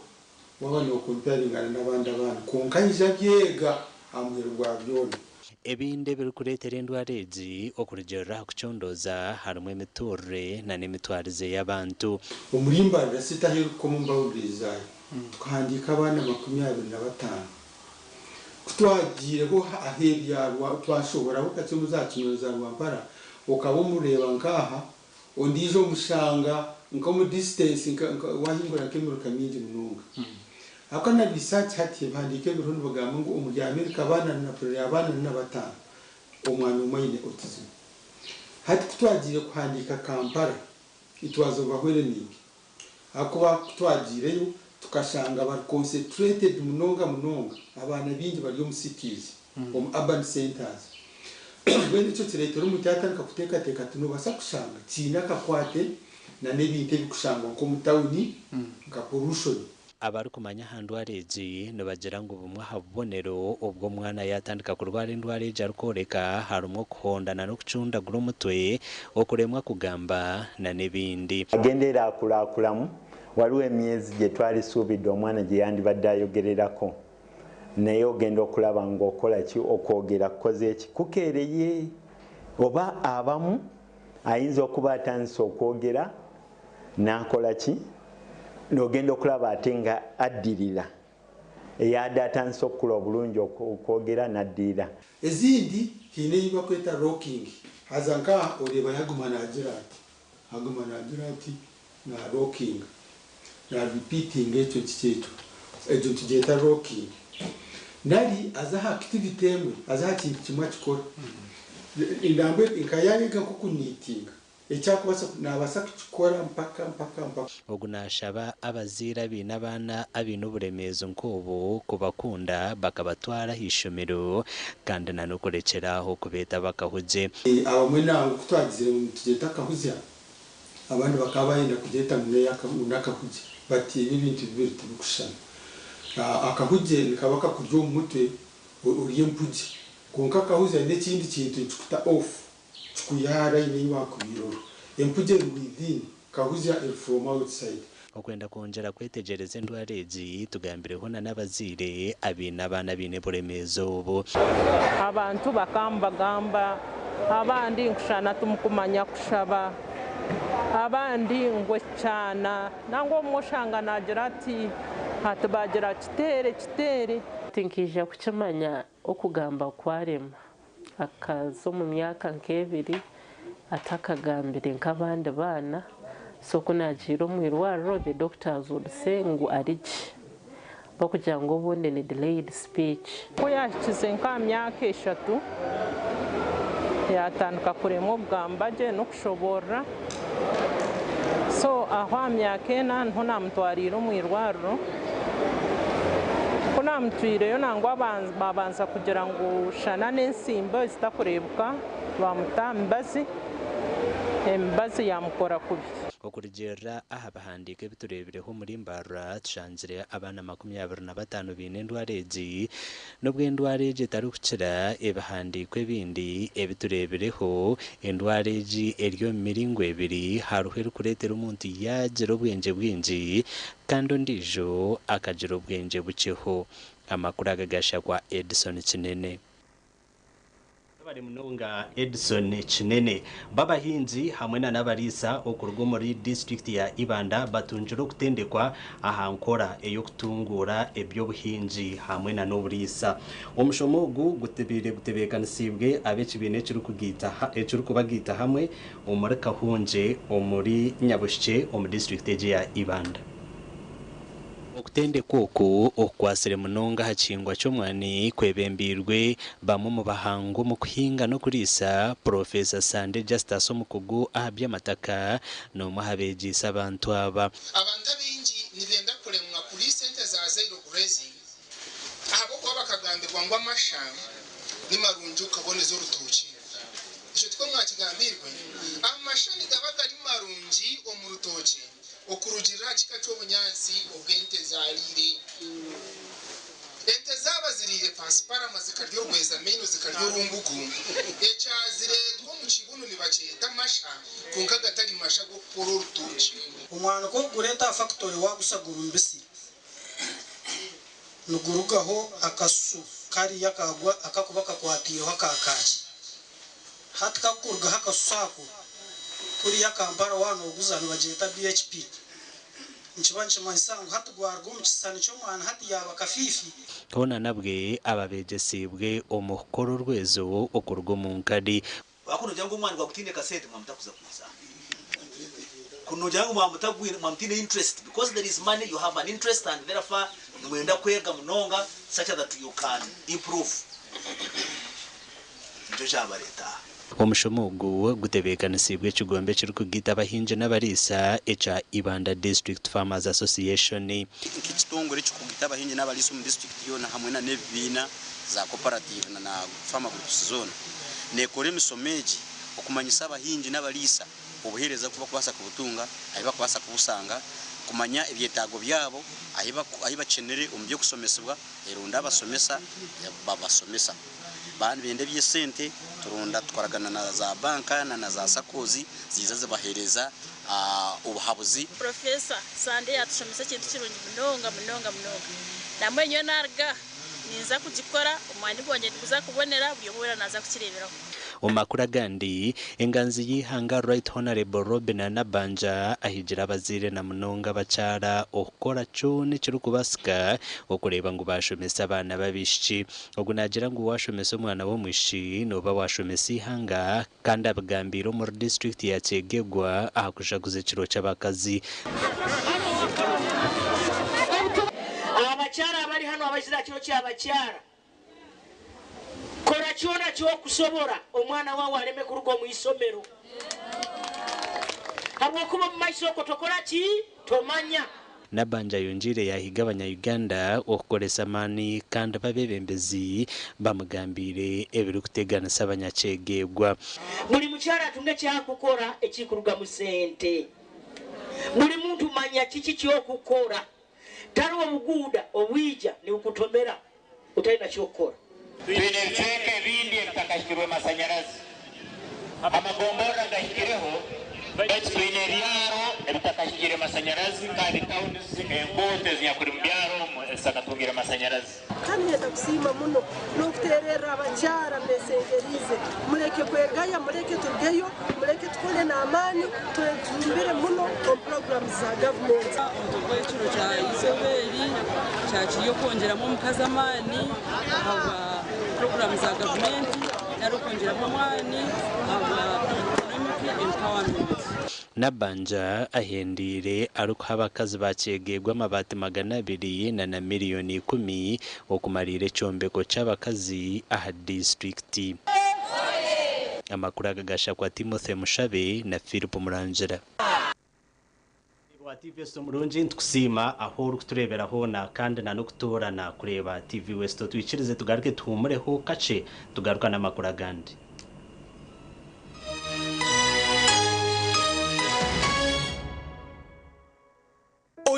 waaba nokomparingana n'abandi abaana, kwonka aija abyega aha muheru gwa byona. Ebindi ebirikureetera endwara egi okurugiirira aha kucondooza harimu emiturire n'emitwarize y'abantu. Omuri Mbarara City ahu erikukoma omu boundaries zaayo, tukahandiika abaana 25. Ku twagiireho aheeru ya twashohoraho kakye omu za Kinyozi za Rwampara, okaba omureeba nk'aha, ondiijo omushanga nk'omu distance waahingura nk'emiruka mingi munonga. Ahabw'okuba na research hati ebihandiiko ebiriho nibigamba ngu omuri America abaana abaana 45, omwana omwe aine autism. Hati ku twagiire kuhandiika Kampala, it was overwhelming ahakuba ku twagiireyo tukashanga bari concentrated munonga munonga, abaana baingi bari omu cities, omu urban centers. Mbwenu ekyo kireetera omuntu yaatandika kuteekateeka ati noobaasa kushanga kiine akakwate n'ebintu ebirikushangwa nk'omu tawuni nka pollution. Abarikumanya aha ndwara egi nibagira ngu bumwe aha bubonero obw'omwana yaatandika kurwara endwara egi arikworeka harimu okuhondana n'okucundagura omutwe, okuremwa kugamba n'ebindi. Agenda era akulakulamu, waliwo emyezi gye twalisuubidde omwana gye yandibadde ayogererako, naye ogenda okulaba ng'okola ki, okwogera kukoze eki, kukeereye, oba abamu ayinza okuba atandise okwogera n'akola ki, n'ogenda okulaba ate nga addirira, eyadde atandise okukula obulungi okwogera n'addirira. Ezindi haine ei barikweta rocking, haza nk'aha oreeba yaguma naagira ati, aguma naagira ati na rockinga, na repeatinga ekyo kiki ekyo, egyo nitugyeta rocking. Nari aza aha activity emwe, aza aha kintu kimwe akikora. Nambwenu nka yaayega nk'okunitinga, eki arikubaasa, naabaasa kukikora mpaka mpaka mpaka. Ogu naashaba abazaire abaine abaana abaine oburemeezi nk'obu kubakunda bakabatwara aha ishomero kandi n'okurekyera aho kubeeta bakahugye. Abamwe nangwa ku twagizire ngu nitugyeta akahuzya, abandi bakaba bayenda kugyeta ngu n'akahugye, but ebi ebintu bibiri tibikushushana. Akahugye nikaba kakuri omu mutwe ori empugye, kwonka akahuzya n'ekindi kintu nikikuta off, kikwiha aha line ei waakubaire ori. Empugye eri within, kahuzya eri from outside. Okwenda kwongyera kwetegyereza endwara egi, tugambireho n'abazaire abaine abaana abaine oburemeezi obu. Abantu bakambagamba, abandi nkushana tumukumanya kushaba, abandi ngu ekyana, nangwa obumwe oshanga naagira ati, hati baagira kiteere kiteere. Tinkaija kukimanya okugamba kwarema, akaza omu myaka nk'ebiri atakagambire nk'abandi baana. So ku naagiire omu irwariro, the doctors would say ngu ari gye, bakugira ngu obundi ni delayed speech. Ku yaahikize nk'aha myaka 3, yaatandika kuremwa okugamba gye n'okushoboorora. So aho aha myaka 4 niho naamutwariire omu irwariro. Ku naamutwireyo, nangwa babanza kugira ngu shana n'ensimbo ezitakureebuka, bamuta emibazi, emibazi yamukora kubi. Okurugiirira aha bihandiiko ebi tureebireho omuri Mbarara, tushangire abaana 25 baine endwara egi. N'obwo endwara egi etarikukira, ebihandiiko ebindi ebi tureebireho, endwara egi eri omu miringo ebiri: hariho erikureetera omuntu yaagira obwengye bwingi kandi ondiijo akagira obwengye bukyeho. Amakuru aga gashakwa Edison Kinene. Webare munonga Edson Kinene. B'abahingi hamwe na n'abariisa okuruga omuri disiturikiti ya Ibanda batungire okutendekwa aha nkora ey'okutunguura eby'obuhingi hamwe na n'oburiisa. Omushomo ogu gubaire gutebeekanisiibwe ab'ekibiina ekirikubagaita hamwe omuri Kahungye omuri Nyabushikye omu disiturikiti egi eya Ibanda. Okutendekwa oku okukwatsire munonga aha kihingwa ky'omwani kwebembeirwe bamwe omu bahangu omu kuhinga n'okuriisa, Purofeesa Sande Justus omukugu aha by'amataka n'omwe aha beegyeise abantu aba. Abantu abaingi nibenda kuremwa kuriisa ente za zero grazing ahabw'okuba bakagambirwa ngu amasha ni marungi kukaboneza orutookye. Ekyo tikwo mwakigambiirwe? Amasha nigaba gari marungi omu rutookye okurugiirira aha kika ky'obunyaatsi obu ente zaariire. Ente zaaba ziriire pasiparama zikarya orwezamaino zikarya orumbugu, ekyazireetwa omu kibunu nibakyeta amasha kwonka gatari masha g'okukora orutookye. Omwani ku orikugureeta aha fakitori waagushagura omubisi, nigurugaho akashushu kariya akakuba kakwataireho aka kaaki. Hati kakurugaho akashushu ako, kuriya Kampala waaba nooguza nibagyeta BHP. Nikiba nikimanyisa ngu hati gwaruga omu kishushani ky'omwani hati yaaba kafiifi. Hoona nabwe aba beegyesiibwe omu kukora orwezo okuruga omu nkari. Ku noogira ngu omwani gwawe gutaine kasente mwaba mutakuza kwiza. Ku noogira ngu mwaba mutagwine mwaba mutaine interest because there is money you have an interest and therefore nimwenda kwega munonga such that you can improve. Nikyo kyabareeta aha. Omushomo ogu gutebeekanisiibwe ekigombe ekirikugaita abahingi n'abariisa ekya Ibanda District Farmers Association. Nk'ekitongore ekirikugaita abahingi n'abariisa omu disiturikiti yoona hamwe n'ebibiina za cooperative na farmer groups zoona neekora emishomo egi okumanyisa abahingi n'abariisa obuheereza oku barikubaasa kubutunga, ahu barikubaasa kubusanga, kumanya ebyetaago byabo, ahu bakyenire omu by'okushomesibwa, eronda abashomesa babashomesa. Baaba nibenda eby'esente, turonda tukoragana na za banka na za SACCOs ziiza zibaheereza obuhabuzi. Professor Sande yatushomesa ekintu kirungi munonga munonga munonga. Nambwenu nyowe naruga aha ninza kugikora, omwani gwangye niguza kubonera buri omwe weena naza kukireberaho. Omu makuru agandi, enganzi y'eihanga Right Honourable Robinah Nabbanja ahigire abazaire na munonga abakyara okukora kyona ekirikubaasika okureeba ngu baashomesa abaana b'abaishiki. Ogu naagira ngu waashomesa omwana w'omwishiki nooba waashomesa eihanga kandi abigambiire omuri disiturikiti ya Kyegegwa aha kujaguza ekiro ky'abakazi. Abakyara abari hanu abaizire aha kiro ky'abakyara, kora kyona ky'okusobora omwana waawe areme kuruga omu isomero habwokuba omu maiso okwo tokora ki? Tomanya. Nabbanja ayongyeire yaahiga abanya-Uganda okukoresa amaani kandi b'abeebembezi bamugambiire ebirikuteganisa abanyakyegeegwa. Buri mukyara atunge ekyakukora ekikurugamu sente. Buri muntu manya kiki kyokukora. Tariho obuguuda obwija nibukutomera otarina kyokukora. Twine ebicweka ebindi ebitakahikirwe masanyarazi. Amagomborora gahikireho baitu twine ebyaro ebitakahikire masanyarazi kandi towns enguuto ezinyakuri mu byaro omu ezitakatungire masanyarazi. Kandi niinyenda kusiima muno n'okuteererra abakyara mbeesengeriize, mureke kwegaya, mureke turugeyo, mureke tukole n'amaani, twejumbire muno omu puroguraamu za gavumenti. Omutwe gw'ekiro kya izooba eri kyakiri okwongyeramu omukazi amaani ahabwa puroguraamu za gavumenti nari okwongyeramu amaani ahabwa economic empowerment. Nabbanja ahendeire arikuha abakazi ba Kyegegwa amabaati 200 na na miriyoni ikumi okumariira ekyombeko ky'abakazi aha disiturikiti. Amakuru aga gashakwa Timothy Mushabe na Philip Murangira. Wa TV West omurungi nitukusiima ahu orikutureebera hoona kandi na n'okutoorana kureeba TV West. Otwikirize tugaruke tuhumureho kakye tugaruka n'amakuru agandi.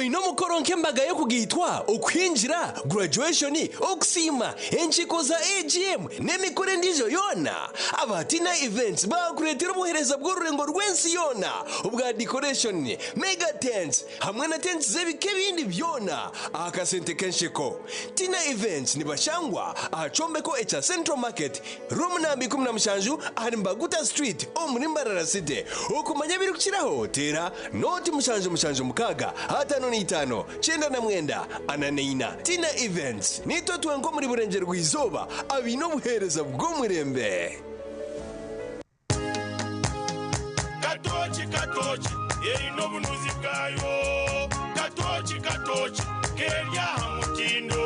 Oine omukoro nk'embaga y'okugaitwa, okuhingira, graduation, okusiima, enkiiko za AGM n'emikoro endiijo yoona? Aba Tina Events baakureetera obuheereza bw'orurengo rw'ensi yoona obwa decoration, mega tents hamwe na tents z'ebika ebindi byona aha kasente k'ensheko. Tina Events nibashangwa aha kyombeko ekya Central Market, Room namba 17 ahari Mbaguta Street omuri Mbarara City. Okumanya ebirikukiraho teera nooti 776 55 99 44. Tina Events, Niitwe twenka omuri Burengyerwa-izooba abaine obuheereza bw'omurembe. Katooki katooki eine obunuzi bwayo Katooki katooki keri aha mutindo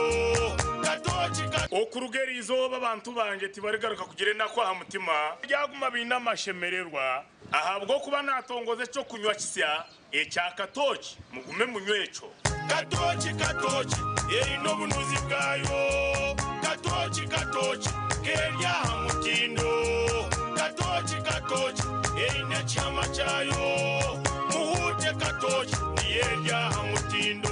Katooki ka. Okuruga eri izooba abantu bangye tibarigaruka kugira enaku aha mutima, baryaguma baine amashemererwa, ahabw'okuba naatongoza eky'okunywa kisya ekya katooki, mugume munywe ekyo. Katooki katooki eine obunuzi bwayo Katooki katooki keri aha mutindo Katooki katooki eine ekihama kyayo Muhuute katooki niyo eri aha mutindo.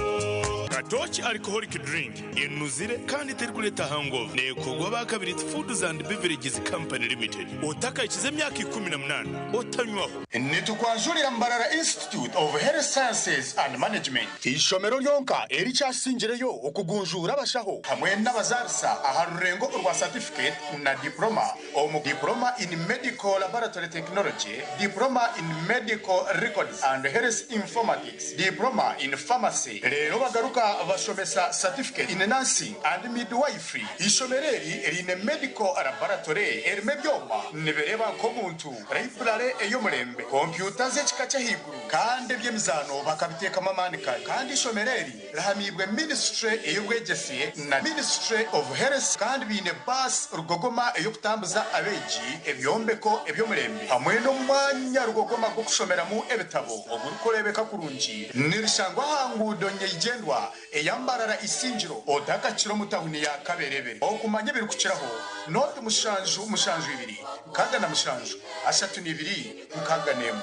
Katooki Alcoholic Drink enuzire kandi terikureeta hangover neekorwa aba Kabirizi Foods and Beverages Company Limited. Otakahikize emyaka 18 otanywaho. Nitukwanjurira Mbarara Institute of Health Sciences and Management, eishomero ryonka erikyasingireyo okugunjuura abashaho hamwe n'abazaarisa aha rurengo orwa Certificate na Diploma omu Diploma in Medical Laboratory Technology, Diploma in Medical Records and Health Informatics, Diploma in Pharmacy reero bagaruka bashomesa Certificate in Nursing and Midwifery. Eishomero eri riine Medical Laboratory erimu ebyoma nibireeba nk'omuntu. Raiburare ey'omurembe, kompyuta z'ekika ky'ahaiguru kandi eby'emizaano bakabiteekamu amaani kare. Kandi eishomero eri rihamiibwe minisiture ey'obwegyese na Ministry of Health kandi baine baasi rugogoma ey'okutambuza abeegi, ebyombeko eby'omurembe hamwe n'omwanya rugogoma gw'okushomeramu ebitabo ogurikureebeka kurungi. Nirishangwa aha nguudo nyeigyendwa eya Mbarara Isingiro otakakira omu tawuni ya Kaberebe. Okumanya ebirikukiraho, nooti mushanju mushanju ibiri 67 32 61.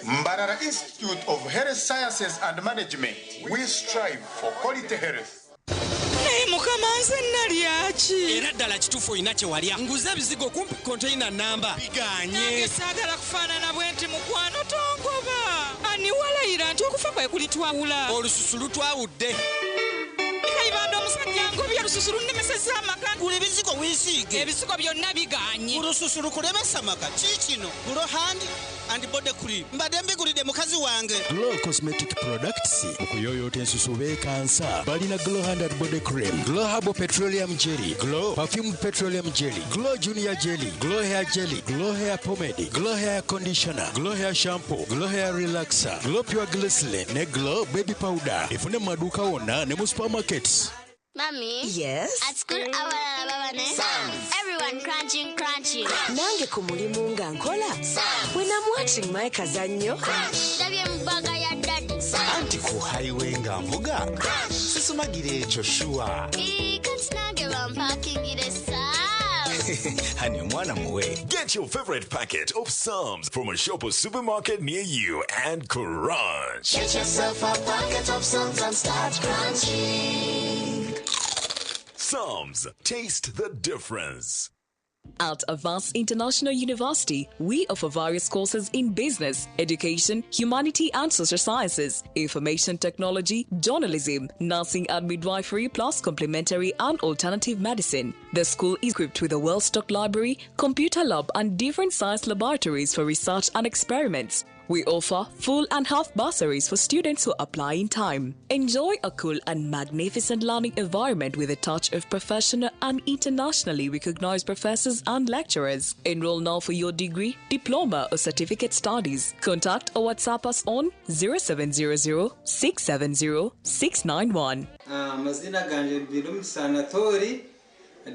Mbarara Institute of Health Sciences and Management, we strive for quality health. Naye mukama nze nalya ki? Era ddala kituufu olina kye walya. Nguze ebizigo kumpi konteyina nnamba bigaanye. Nange saagala kufaanana bwenti mukwano tongoba. Ani walayira nti okufa kwe kulitwawula? Olususu lutwawudde. Kayibanda omusajja angobye olususu lunnemesezza amaka. Gula ebizigo weesiige. Ebizigo byonna bigaanye. Olususu lukulemesa amaka. Kiikino Glow Hand and Body Cream. Mbadde mbigulidde mukazi wange. Glow Cosmetic Products mu kuyooyoota ensusu beekansa. Balina Glow Hand and Body Cream, Glow Herbal Petroleum Jelly, Glow Perfumed Petroleum Jelly, Glow Junior Jelly, Glow Hair Jelly, Glow Hair Pomade, Glow Hair Conditioner, Glow Hair Shampoo, Glow Hair Relaxer, Glow Pure Glycerin ne Glow Baby Powder. Efune mu maduuka wonna ne mu supermarkets. Mummy? Yes? At school, abalala baba ne Everyone crunching, crunching. Nange ku mulimu nga nkola. When I'm watching my kazannyo. Ndabye mu bbaga ya daddy. Anti ku highway nga nvuga. Sisumagira ekyo shuwa. Ii, kati nange bampakingire Psalms. Honey, omwana muwe. Get your favorite packet of Psalms from a shop or supermarket near you and crunch. Get yourself a packet of Psalms and start crunching. Psalms, taste the difference. At Avance International University, we offer various courses in business, education, humanity and social sciences, information technology, journalism, nursing and midwifery, plus complementary and alternative medicine. The school is equipped with a well-stocked library, computer lab, and different science laboratories for research and experiments. We offer full and half bursaries for students who apply in time. Enjoy a cool and magnificent learning environment with a touch of professional and internationally recognized professors and lecturers. Enroll now for your degree, diploma, or certificate studies. Contact or WhatsApp us on 0700 670 691. Amazina ganje Birumisa Anatori,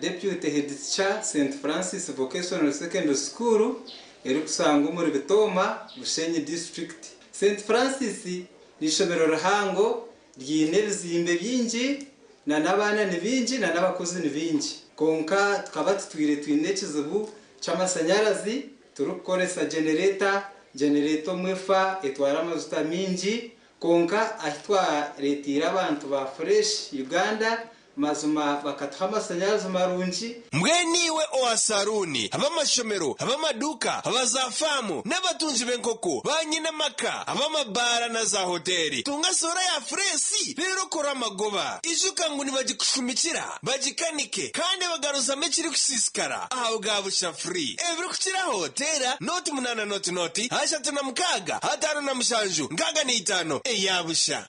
Deputy Head Teacher, St Francis Vocational Secondary School erikusangwa omuri Bitooma, Bushenyi District. St Francis n'eishomero rihango ryine ebizimbe bingi na n'abaana ni bingi na n'abakozi ni bingi, konka tukaba tutwire twine ekizibu ky'amashanyarazi turikukoresa generator. Generator omwe efa etwara amajuta mingi. Kwonka ahi twareeteire abantu ba Fresh Uganda mazima bakatuha amasanyarazi marungi. Mbwenu iwe owa saruuni, ab'amashomero, ab'amaduuka, aba za faamu n'abatungi b'enkoko, ba nyinamaka, ab'amabaara na za hoteeri, tunga soora ya Fresh reero okore amagoba. Ijuka ngu nibagikushumikira, bagikanike kandi bagaruzamu ekirikusiisikara ahabwa busha free. Ebirikukiraho teera nooti munaana nooti nooti 36 57 65 eya busha.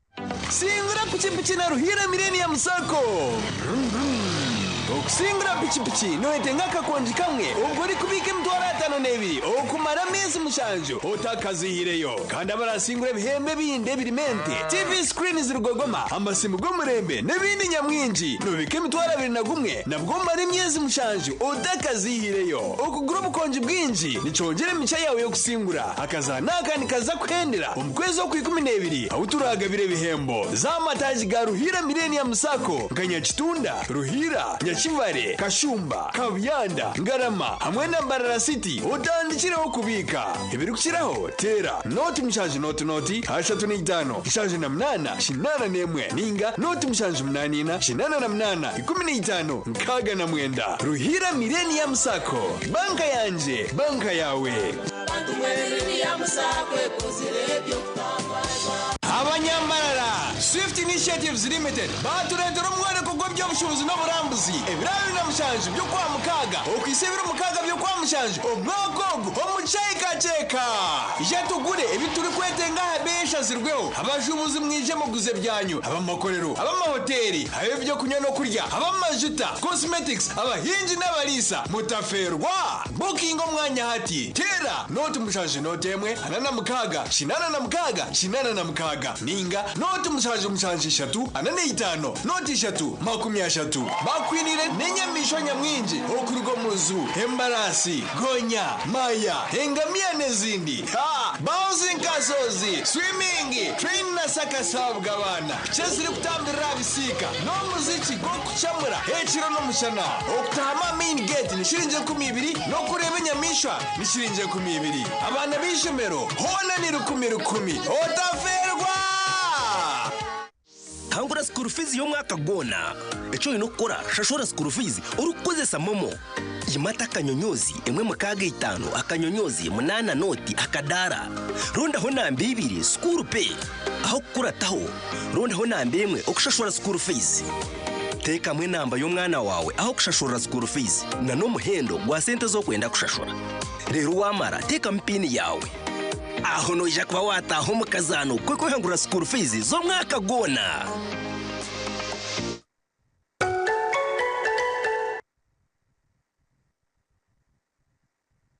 Singura pikipiki na Ruhiira Millennium Sacco! Vroom vroom. Okusingura pikipiki noyetenga akakongi kamwe obwo orikubiika 52 okumara ameezi mushanju otakazihireyo. Kandi abarasingura ebihembo ebindi ebirimu ente, TV screens rugogoma, amasimu g'omurembe n'ebindi nyamwingi. Nobiika 21 nabwo omara emyezi mushanju otakazihireyo. Okugura obukongi bwingi nikyongyera emigisha yaawe y'okusingura. Akazaano aka nikaza kuhendera omu kwezi Okwikumineebiri ahu turaagabire ebihembo z'amataagi ga Ruhiira Millennium Sacco nka Nyakitunda, Ruhiira, Nyakivare, Kashumba, Kabuyanda, Ngarama hamwe na Mbarara City otandikireho kubiika. Ebirikukiraho teera nooti mushanju nooti nooti 35 78 81 ninga nooti mushanju munaana ina 88 15 69. Ruhiira Millennium Sacco, banka yangye, banka yaawe. Abanyambarara, Swift Initiatives Limited baatureetera omworeko gw'eby'obushuubuzi n'oburambuzi ebiro 27 by'Okwamukaaga okuhitsya ebiro mukaaga by'Okwamushanju omwaka ogu omu Kyekakyeka. Ija tugure ebi turikwetenga aha beeyi eshazirweho. Abashuubuzi mwije muguze ebyanyu, ab'amakorero, ab'amahoteeri, ab'ebyokunywa n'okurya, ab'amajuta, cosmetics, abahingi n'abariisa. Mutafeerwa! Bukinga omwanya hati. Teera nooti mushanju nooti emwe 46 86 86 ninga nooti mushanju mushanju ishatu 45 nooti ishatu 30. Bakwiniire n'enyamaishwa nyamwingi okuruga omu zoo, embaraasi, gonya, maya, engamiya n'ezindi. Ha! Bouncing castles, swimming, train na circus ahabw'abaana, piki ezirikutambirira aha bisiika n'omuziki gw'okucamura ekiro n'omushana. Okutaahamu aha main gate ni shiringi 20 n'okureeba enyamaishwa ni shiringi 20. Abaana b'eishomero hoona ni rukumi rukumi. Otafeerwa! Hangura school fees y'omwaka gwona. Eki oine kukora, Shashura school fees orikukozesa MoMo. Yimata akanyonyoozi emwe mukaaga itaano akanyonyoozi munaana nooti akadaara. Rondaho namba ibiri school pay. Aho kukurataho, rondaho namba emwe okushashura school fees. Teekamu enamba y'omwana waawe aho kushashurira school fees na n'omuhendo gwa sente ezi orikwenda kushashura. Reero waamara teekamu piini yaawe. Aho noija kuba waataaha omu kazaano k'okwehangurira school fees z'omwaka gwona.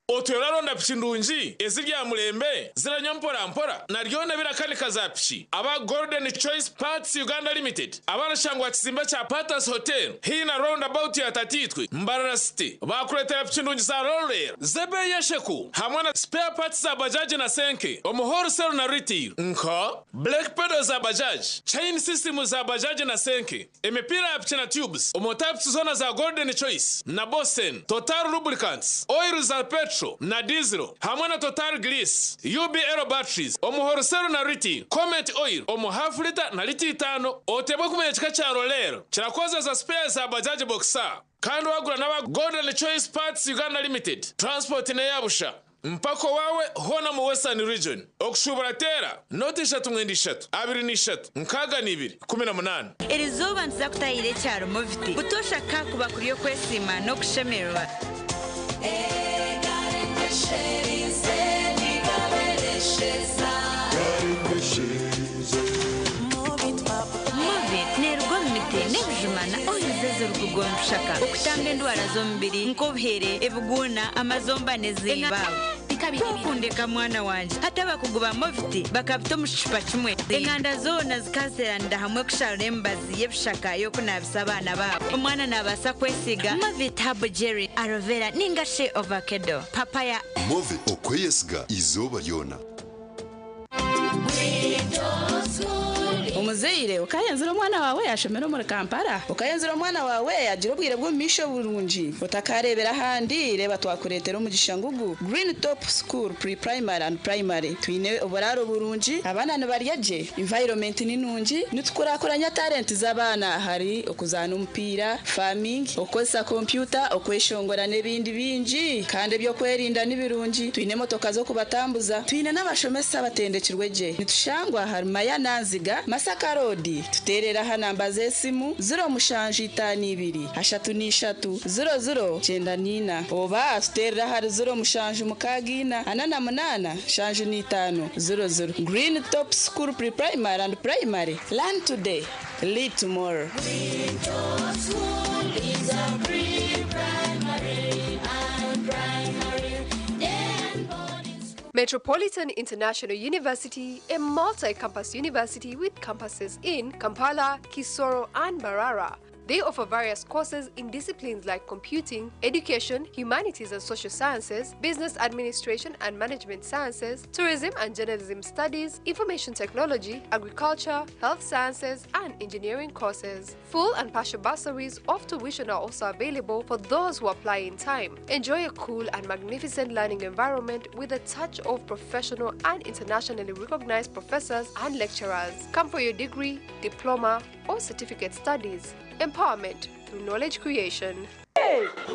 Otwire oraronda piki ndungi eziri aha murembe, ziranywa mpora mpora na ryona ebirakanika za piki? Aba Golden Choice Parts Uganda Limited abarashangwa aha kizimbe kya Patas Hotel haihi na Round About ya Tataitwe, Mbarara City baakureetera piki ndungi za Rollrail z'ebeeyi esheku hamwe na spare parts za bajaji na senke omu wholesale na retail nka brake pedals za bajaji, chain system za bajaji na senke. Emipiira ya piki na tubes omu types zoona za Golden Choice na Bosen, Total Lubricants, oil za petrol na diesel hamwe na Total Grease, UBL batteries omu wholesale na retail, Comet oil omu half litre na litre itaano. Oteebwe kumanya ekika kya Roller kirakozesa spares za Bajaj Boxer kandi wagura n'aba Golden Choice Parts Uganda Limited, transport n'eya busha. Mpaka owaawe hoona omu Western Region. Okushuubura teera nooti ishatu mwenda ishatu 23 62 18. Erizooba nituza kutahirira ekyaro Moviti. Butoosha ka kuba kuri okwesiima n'okushemererwa. Movit neeruga omu miti n'ebijuma na oils ezirikuruga omu bishaka okutamba endwara z'omubiri nk'obuhere, ebiguuna, amazomba n'ezindi. Kwokundeka mwana wangye. Hati abakugu ba Movit bakabita omu kicupa kimwe. Enganda zoona zikazeeranira hamwe kusharura emibazi y'ebishaka y'okunaabisa abaana baabo. Omwana naabaasa kwesiiga Movit Herbal Jelly, Aloe Vera ninga shi Ovakedo, Papaya. Movit okweyesiga eizooba ryona. Muzeire okayenzire omwana wawe yashomera omuri Kampala, okayenzire omwana wawe yagira obwire bw'omumaisho burungi, otakarebera ahandi, reeba twakureetera omugisha ngugu Green Top School Pre-Primary and Primary. Twine oburaaro burungi, abaana nibarya gye, environment ni nungi, nitukurakuranya talent z'abaana ahari okuzaana omupiira, farming, okukozesa kompyuta, okweshongora n'ebindi bingi. Kandi eby'okwerinda ni birungi, twine emotoka z'okubatambuza, twine n'abashomesa abatendekirwe gye. Nitushangwa ahari Maya Nanziga, Masaka Road. Tuteerere aha namba z'esimu, 0752 33 00 94 oba tuteerere ahari 0764 48 75 00. Green Top School Pre-Primary and Primary, learn today, lead tomorrow. Green Top School is a pre-primary and primary and boarding school. Metropolitan International University, a multi-campus university with campuses in Kampala, Kisoro, and Mbarara. They offer various courses in disciplines like computing, education, humanities and social sciences, business administration and management sciences, tourism and journalism studies, information technology, agriculture, health sciences, and engineering courses. Full and partial bursaries of tuition are also available for those who apply in time. Enjoy a cool and magnificent learning environment with a touch of professional and internationally recognized professors and lecturers. Come for your degree, diploma, or certificate studies. Empowerment through knowledge creation.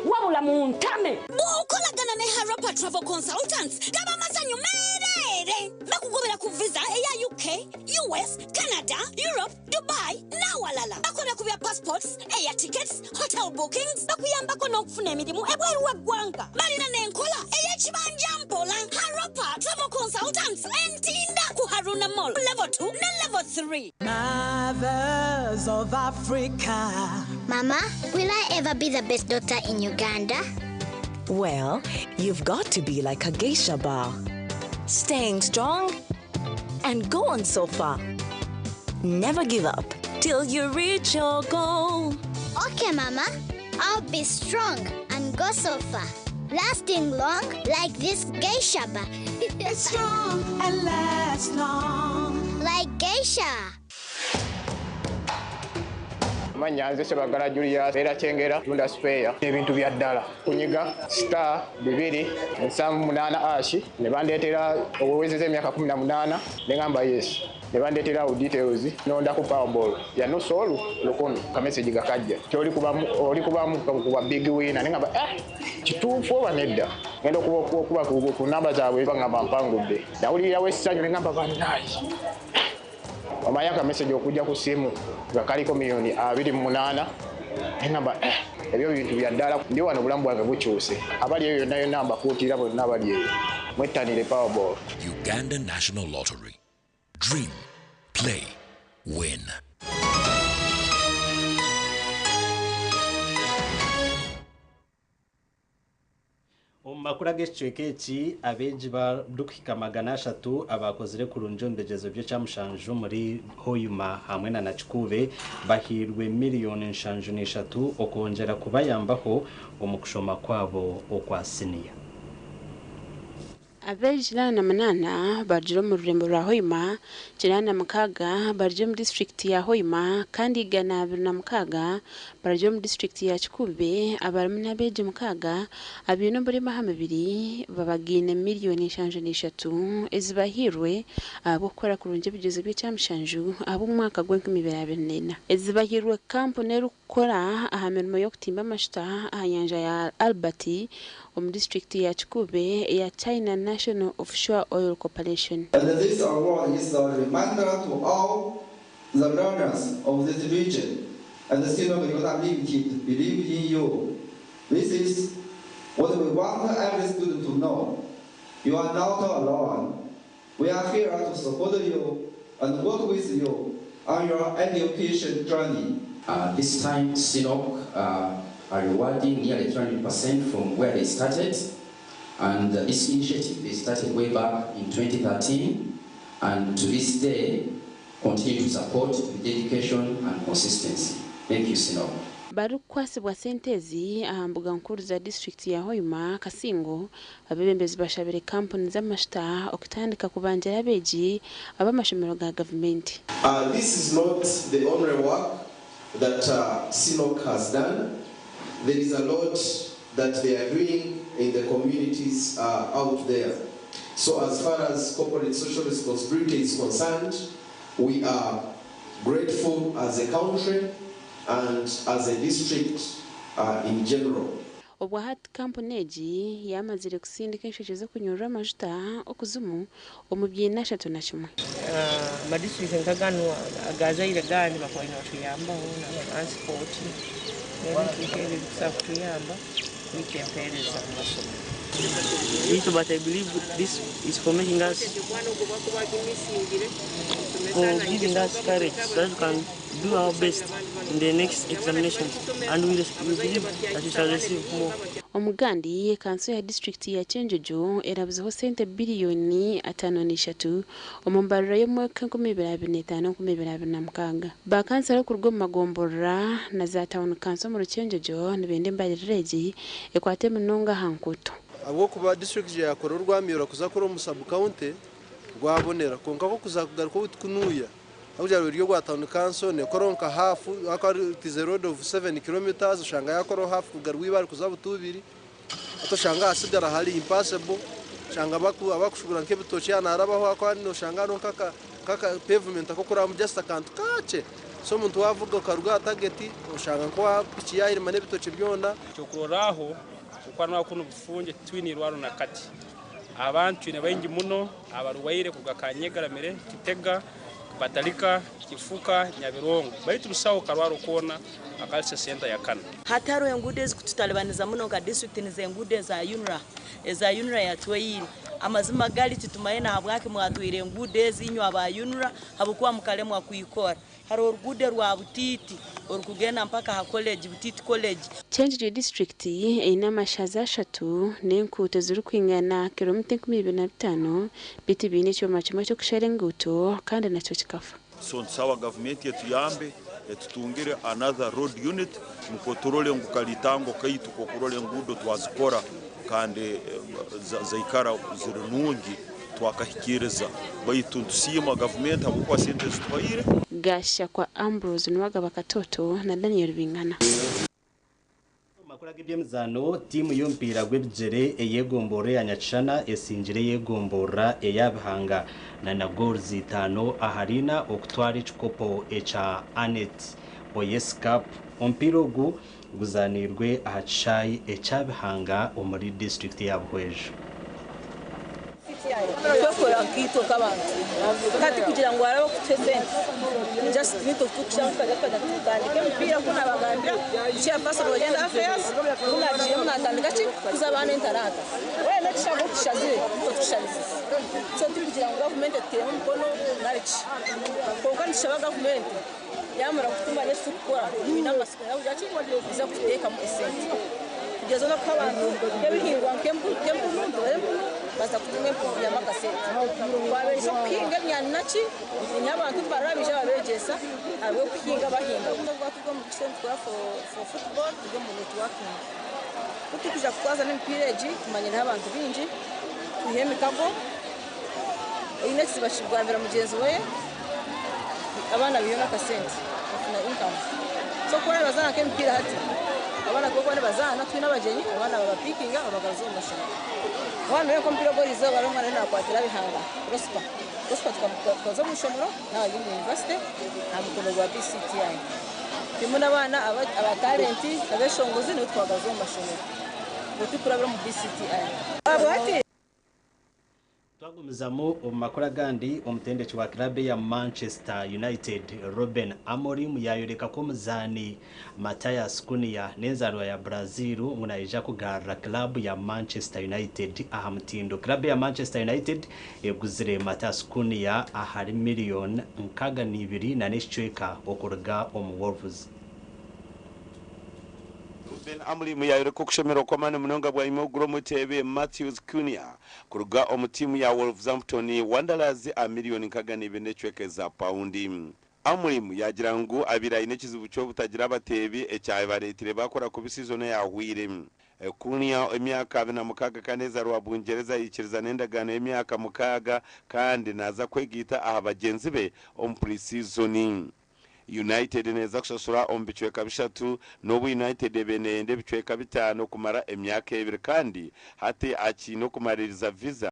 Wabula muntame. Bw'okolagana ne Harapa Travel Consultants gaba masanyu meereere. Bakugobera ku visa eya UK, US, Canada, Europe, Dubai n'awalala. Bakola ku bya passports, air tickets, hotel bookings, bakuyambako n'okufuna emirimu ebweru w'eggwanga. Balina n'enkola ey'ekibanja mpola. Harapa Travel Consultants Entinda ku Haruna Mall level 2 ne level 3. Mothers of Africa. Mama, will I ever be the best daughter in Uganda? Well, you've got to be like a geisha bar. Staying strong and go on so far. Never give up till you reach your goal. Okay, Mama. I'll be strong and go so far. Lasting long like this geisha bar. It's strong and lasts long. Like geisha. Amannya nze Sebagala Julius, era Kyengera, tunda spare ebintu bya ddala. Kunyiga star 278 hash ne bandeetera owezeza emyaka 18 ne ngamba yes. Ne bandeetera awo details nondako Powerball ya nusu olu 1000 ka message gakajja ti oli kubamu oli kubamu kuba big winner ne ngamba eh kituufu oba nedda. Ngenda okuba okuba ku namba zaabwe bangamba mpangudde. Nawulirirawo essanyu ne ngamba bannaayi. Omanyi aka message okujja ku ssimu nga kaliko miliyoni 28 neŋamba eh, ebyo bintu bya ddala ndi wano obulamu bwange bukyuse abali eyo yonna yonna mbakuutira bonna abali eyo mwettanire Powerball. Uganda National Lottery. Dream, play, win. Omu makuru ag'ekicweka eki, abeegi barikuhika 300 abakozire kurungi omu bigyezo by'ekyamushanju omuri Hoima hamwe na Nakikuube bahairwe miliyoni 73 okwongyera kubayambaho omu kushoma kwabo okwa siniya. Abeegi 48 barugire omu rurembo rwa Hoima, 96 barugire omu disiturikiti ya Hoima kandi 126 barugire omu disiturikiti ya Kikuube abarimu n'abeegi 6 abaine oburema aha mibiri babagaine miliyoni 73 ezibahairwe ahabw'okukora kurungi ebigyezo by'ekyamushanju ahabw'omwaka gw'enkumibiri abiri n'ena. Ezibahairwe kampuni erikukora aha mirimo y'okutimba amashuta aha nyanja ya Albert omu disiturikiti ya Kikuube eya China National Offshore Oil Corporation. And this award is a reminder to all the learners of this region and the CNOOC Uganda Limited believe in you. This is what we want every student to know. You are not alone. We are here to support you and work with you on your education journey. This time, CNOOC are rewarding nearly 300% from where they started. And this initiative, they started way back in 2013, and to this day, continue to support with dedication and consistency. Thank you, CNOOC. Barikukwasibwa sente ezi aha mbuga nkuru za disiturikiti ya Hoima, Kasingo, abeebembezi bashabire kampuni z'amashuta okutandika kubangira abeegi ab'amashomero ga gavumenti. This is not the only work that CNOOC has done. There is a lot that they are doing in the communities out there. So as far as corporate social responsibility is concerned, we are grateful as a country and as a district in general. Obwahati kampuni egi yamazire kusindika enshekye z'okunyurura amajuta okuzimu omu biina 31. Amadistrict nka ganu agazaire gandi bakaba nibatuyambaho na transport n'ebintu nk'ebyo ebikusobola kutuyamba kuhika empeereza mu masomero. But I believe this is for making us, for giving us courage so that we can do our best in the next examinations, and we believe that we shall receive more. Omugandi, kanso ya disiturikiti ya Kyenjojo erabuzeho sente biriyoni 53 omu mbariro y'omwaka 2025-2026. Bakansara okuruga omu magomborora na za tawuni kanso omuri Kyenjojo nibenda embariro egi ekwate munonga aha nkuuto. Ahabw'okuba disiturikiti yakora orwamyora kuza kukora omu sabu county rwabonera kwonka kuza kugaruka obu tukunuuya ahabw'okugira ngu ruri orwa tawuni kanso neekora nka haafu ahakuba it is a road of 7 kilometres oshanga yakoraho haafu kuruga Rwibare kuza Butubiri hati oshanga hasigara hari impassable oshanga abakushubura nk'ebitookye yaaba narabaho ahakuba noshanga hariho nk'aka pavement ak'okurabamu just akantu kakye so omuntu waavuga okaruga aha target oshanga nka piki yaahirima n'ebitookye byona. Ekyokurorraho, okwanwa kunu bufunge titwine irwaro na kati. Abantu twine baingi muno abarwaire kuruga Kanyegaramire, Kitega, Batalika, Kifuka, Nyabirongo, baitu busaho karwaro koona akalisa senta ya kana. Hati hariho enguudo ezikututalibaniza muno nka disiturikiti nizo enguudo eza UNRA, eza UNRA yatweire. Amazima gari titumanyire nahabwaki mwatweire enguudo ezi inywe aba UNRA habwokuba mukaremwa kwikora. Hariho oruguudo rwa Butiiti orukugenda mpaka aha college, Butiiti College. Kyenjojo disiturikiti eine amashaza ashatu n'enkuuto zirikwingana kilomita 2005 beitu biine ekyoma kimwe ky'okushara enguuto kandi nakyo kikafa. So nitusaba gavumenti etuyambe etutungire another road unit nukwo turole ngu kalitango kaitu k'okurora enguudo twazikora kandi zaikara ziri nungi twakahikiriza baitu nitusiima gavumenti habwokuba sente ezituhaire. Gashakwa Ambrose Nuwagaba Katoto na Daniel Bingana. Omu makuru ag'eby'emizaano, tiimu y'omupiira gw'ebigyere ey'egomborora eya Nyakishana esingire ey'egomborora eya Bihanga na na goals 5 ahari 4 okutwara ekikopo ekya Annet Oyesi Cup. Omupiira ogu guzaanirwe aha kishaayi ekya Bihanga omuri disiturikiti ya Buhweju. Twekora nkaitwe nk'abantu hati kugira ngu harabe okutuha esente just nitwe tukushaba tukajya tukajya tutandika emipiira ku nabagambira chairperson wa gender affairs ku nagiiremu natandika ki kuza abaana entaranta weena ekishago okishazire nitwe tukisharize so tikugira ngu gavumenti etuteiremu omukono nari ki kwonka nitushaba gavumenti yamara kutumanya eki turikukora twine amasiko yakugira ki eza kututeekamu esente kugeza n'okuha abantu nk'ebihingwa nk'empunu ntibare empunu baza kutunga empunu y'amakasente twabeegyesa okuhinga emyani naki niho abantu baraba baija babeegyesa ahabw'okuhinga bahinga turi omu kisente tukora for football turi omu networking ku turikuja kutwaza n'emipiira egi tumanyiraho abantu baingi twiha emikago oine ekizibu akigambira mugyenzi we abaana biihamu akasente bafuna income so ku barabazaana nk'emipiira hati abaana kuba nibazaana twine abagyenyi abaana babapiikinga babagaruza omu mashomero omwana we nk'omupiira ogw'erizooba hariho omwana nakwatira Bihanga Prosper Prosper tukamutoza omu ishomero nawe ari omu university aha mukono gwa BCTI turimu n'abaana aba talent abeshongozi nibo twagaruza omu mashomero obwo turikurabira omu BCTI hati. Twagumizamu omu makuru agandi, omutendeki wa club ya Manchester United Ruben Amorim yayoreka ko omuzaani Matheus Cunha n'enzarwa ya Brazil ngu naija kugarura club ya Manchester United aha mutindo. Club ya Manchester United eguzire Matheus Cunha ahari miliyoni 62 na n'ekicweka okuruga omu Wolves. Ruben Amorim yayoreka okushemererwa kw'amaani munonga bwanyima y'okugura omuteebe Matheus Cunha kuruga omu tiimu ya Wolverhampton Wanderers aha miliyoni 62 n'ekicweka eza pawundi. Amorim yaagira ngu abaire aine ekizibu ky'obutagira abateebi ekyabareetire baakora kubi siizoni eyahweire. Cunha, emyaka 26 kandi ezaarwa Bungyereza yaikiriza n'endagaano y'emyaka mukaaga kandi naaza kwegaita aha bagyenzi be omu pre-season. United neeza kushashura omu bicweka bishatu n'obu United ebaire neyenda ebicweka bitaano kumara emyaka ebiri kandi hati akiine okumaririza Visa.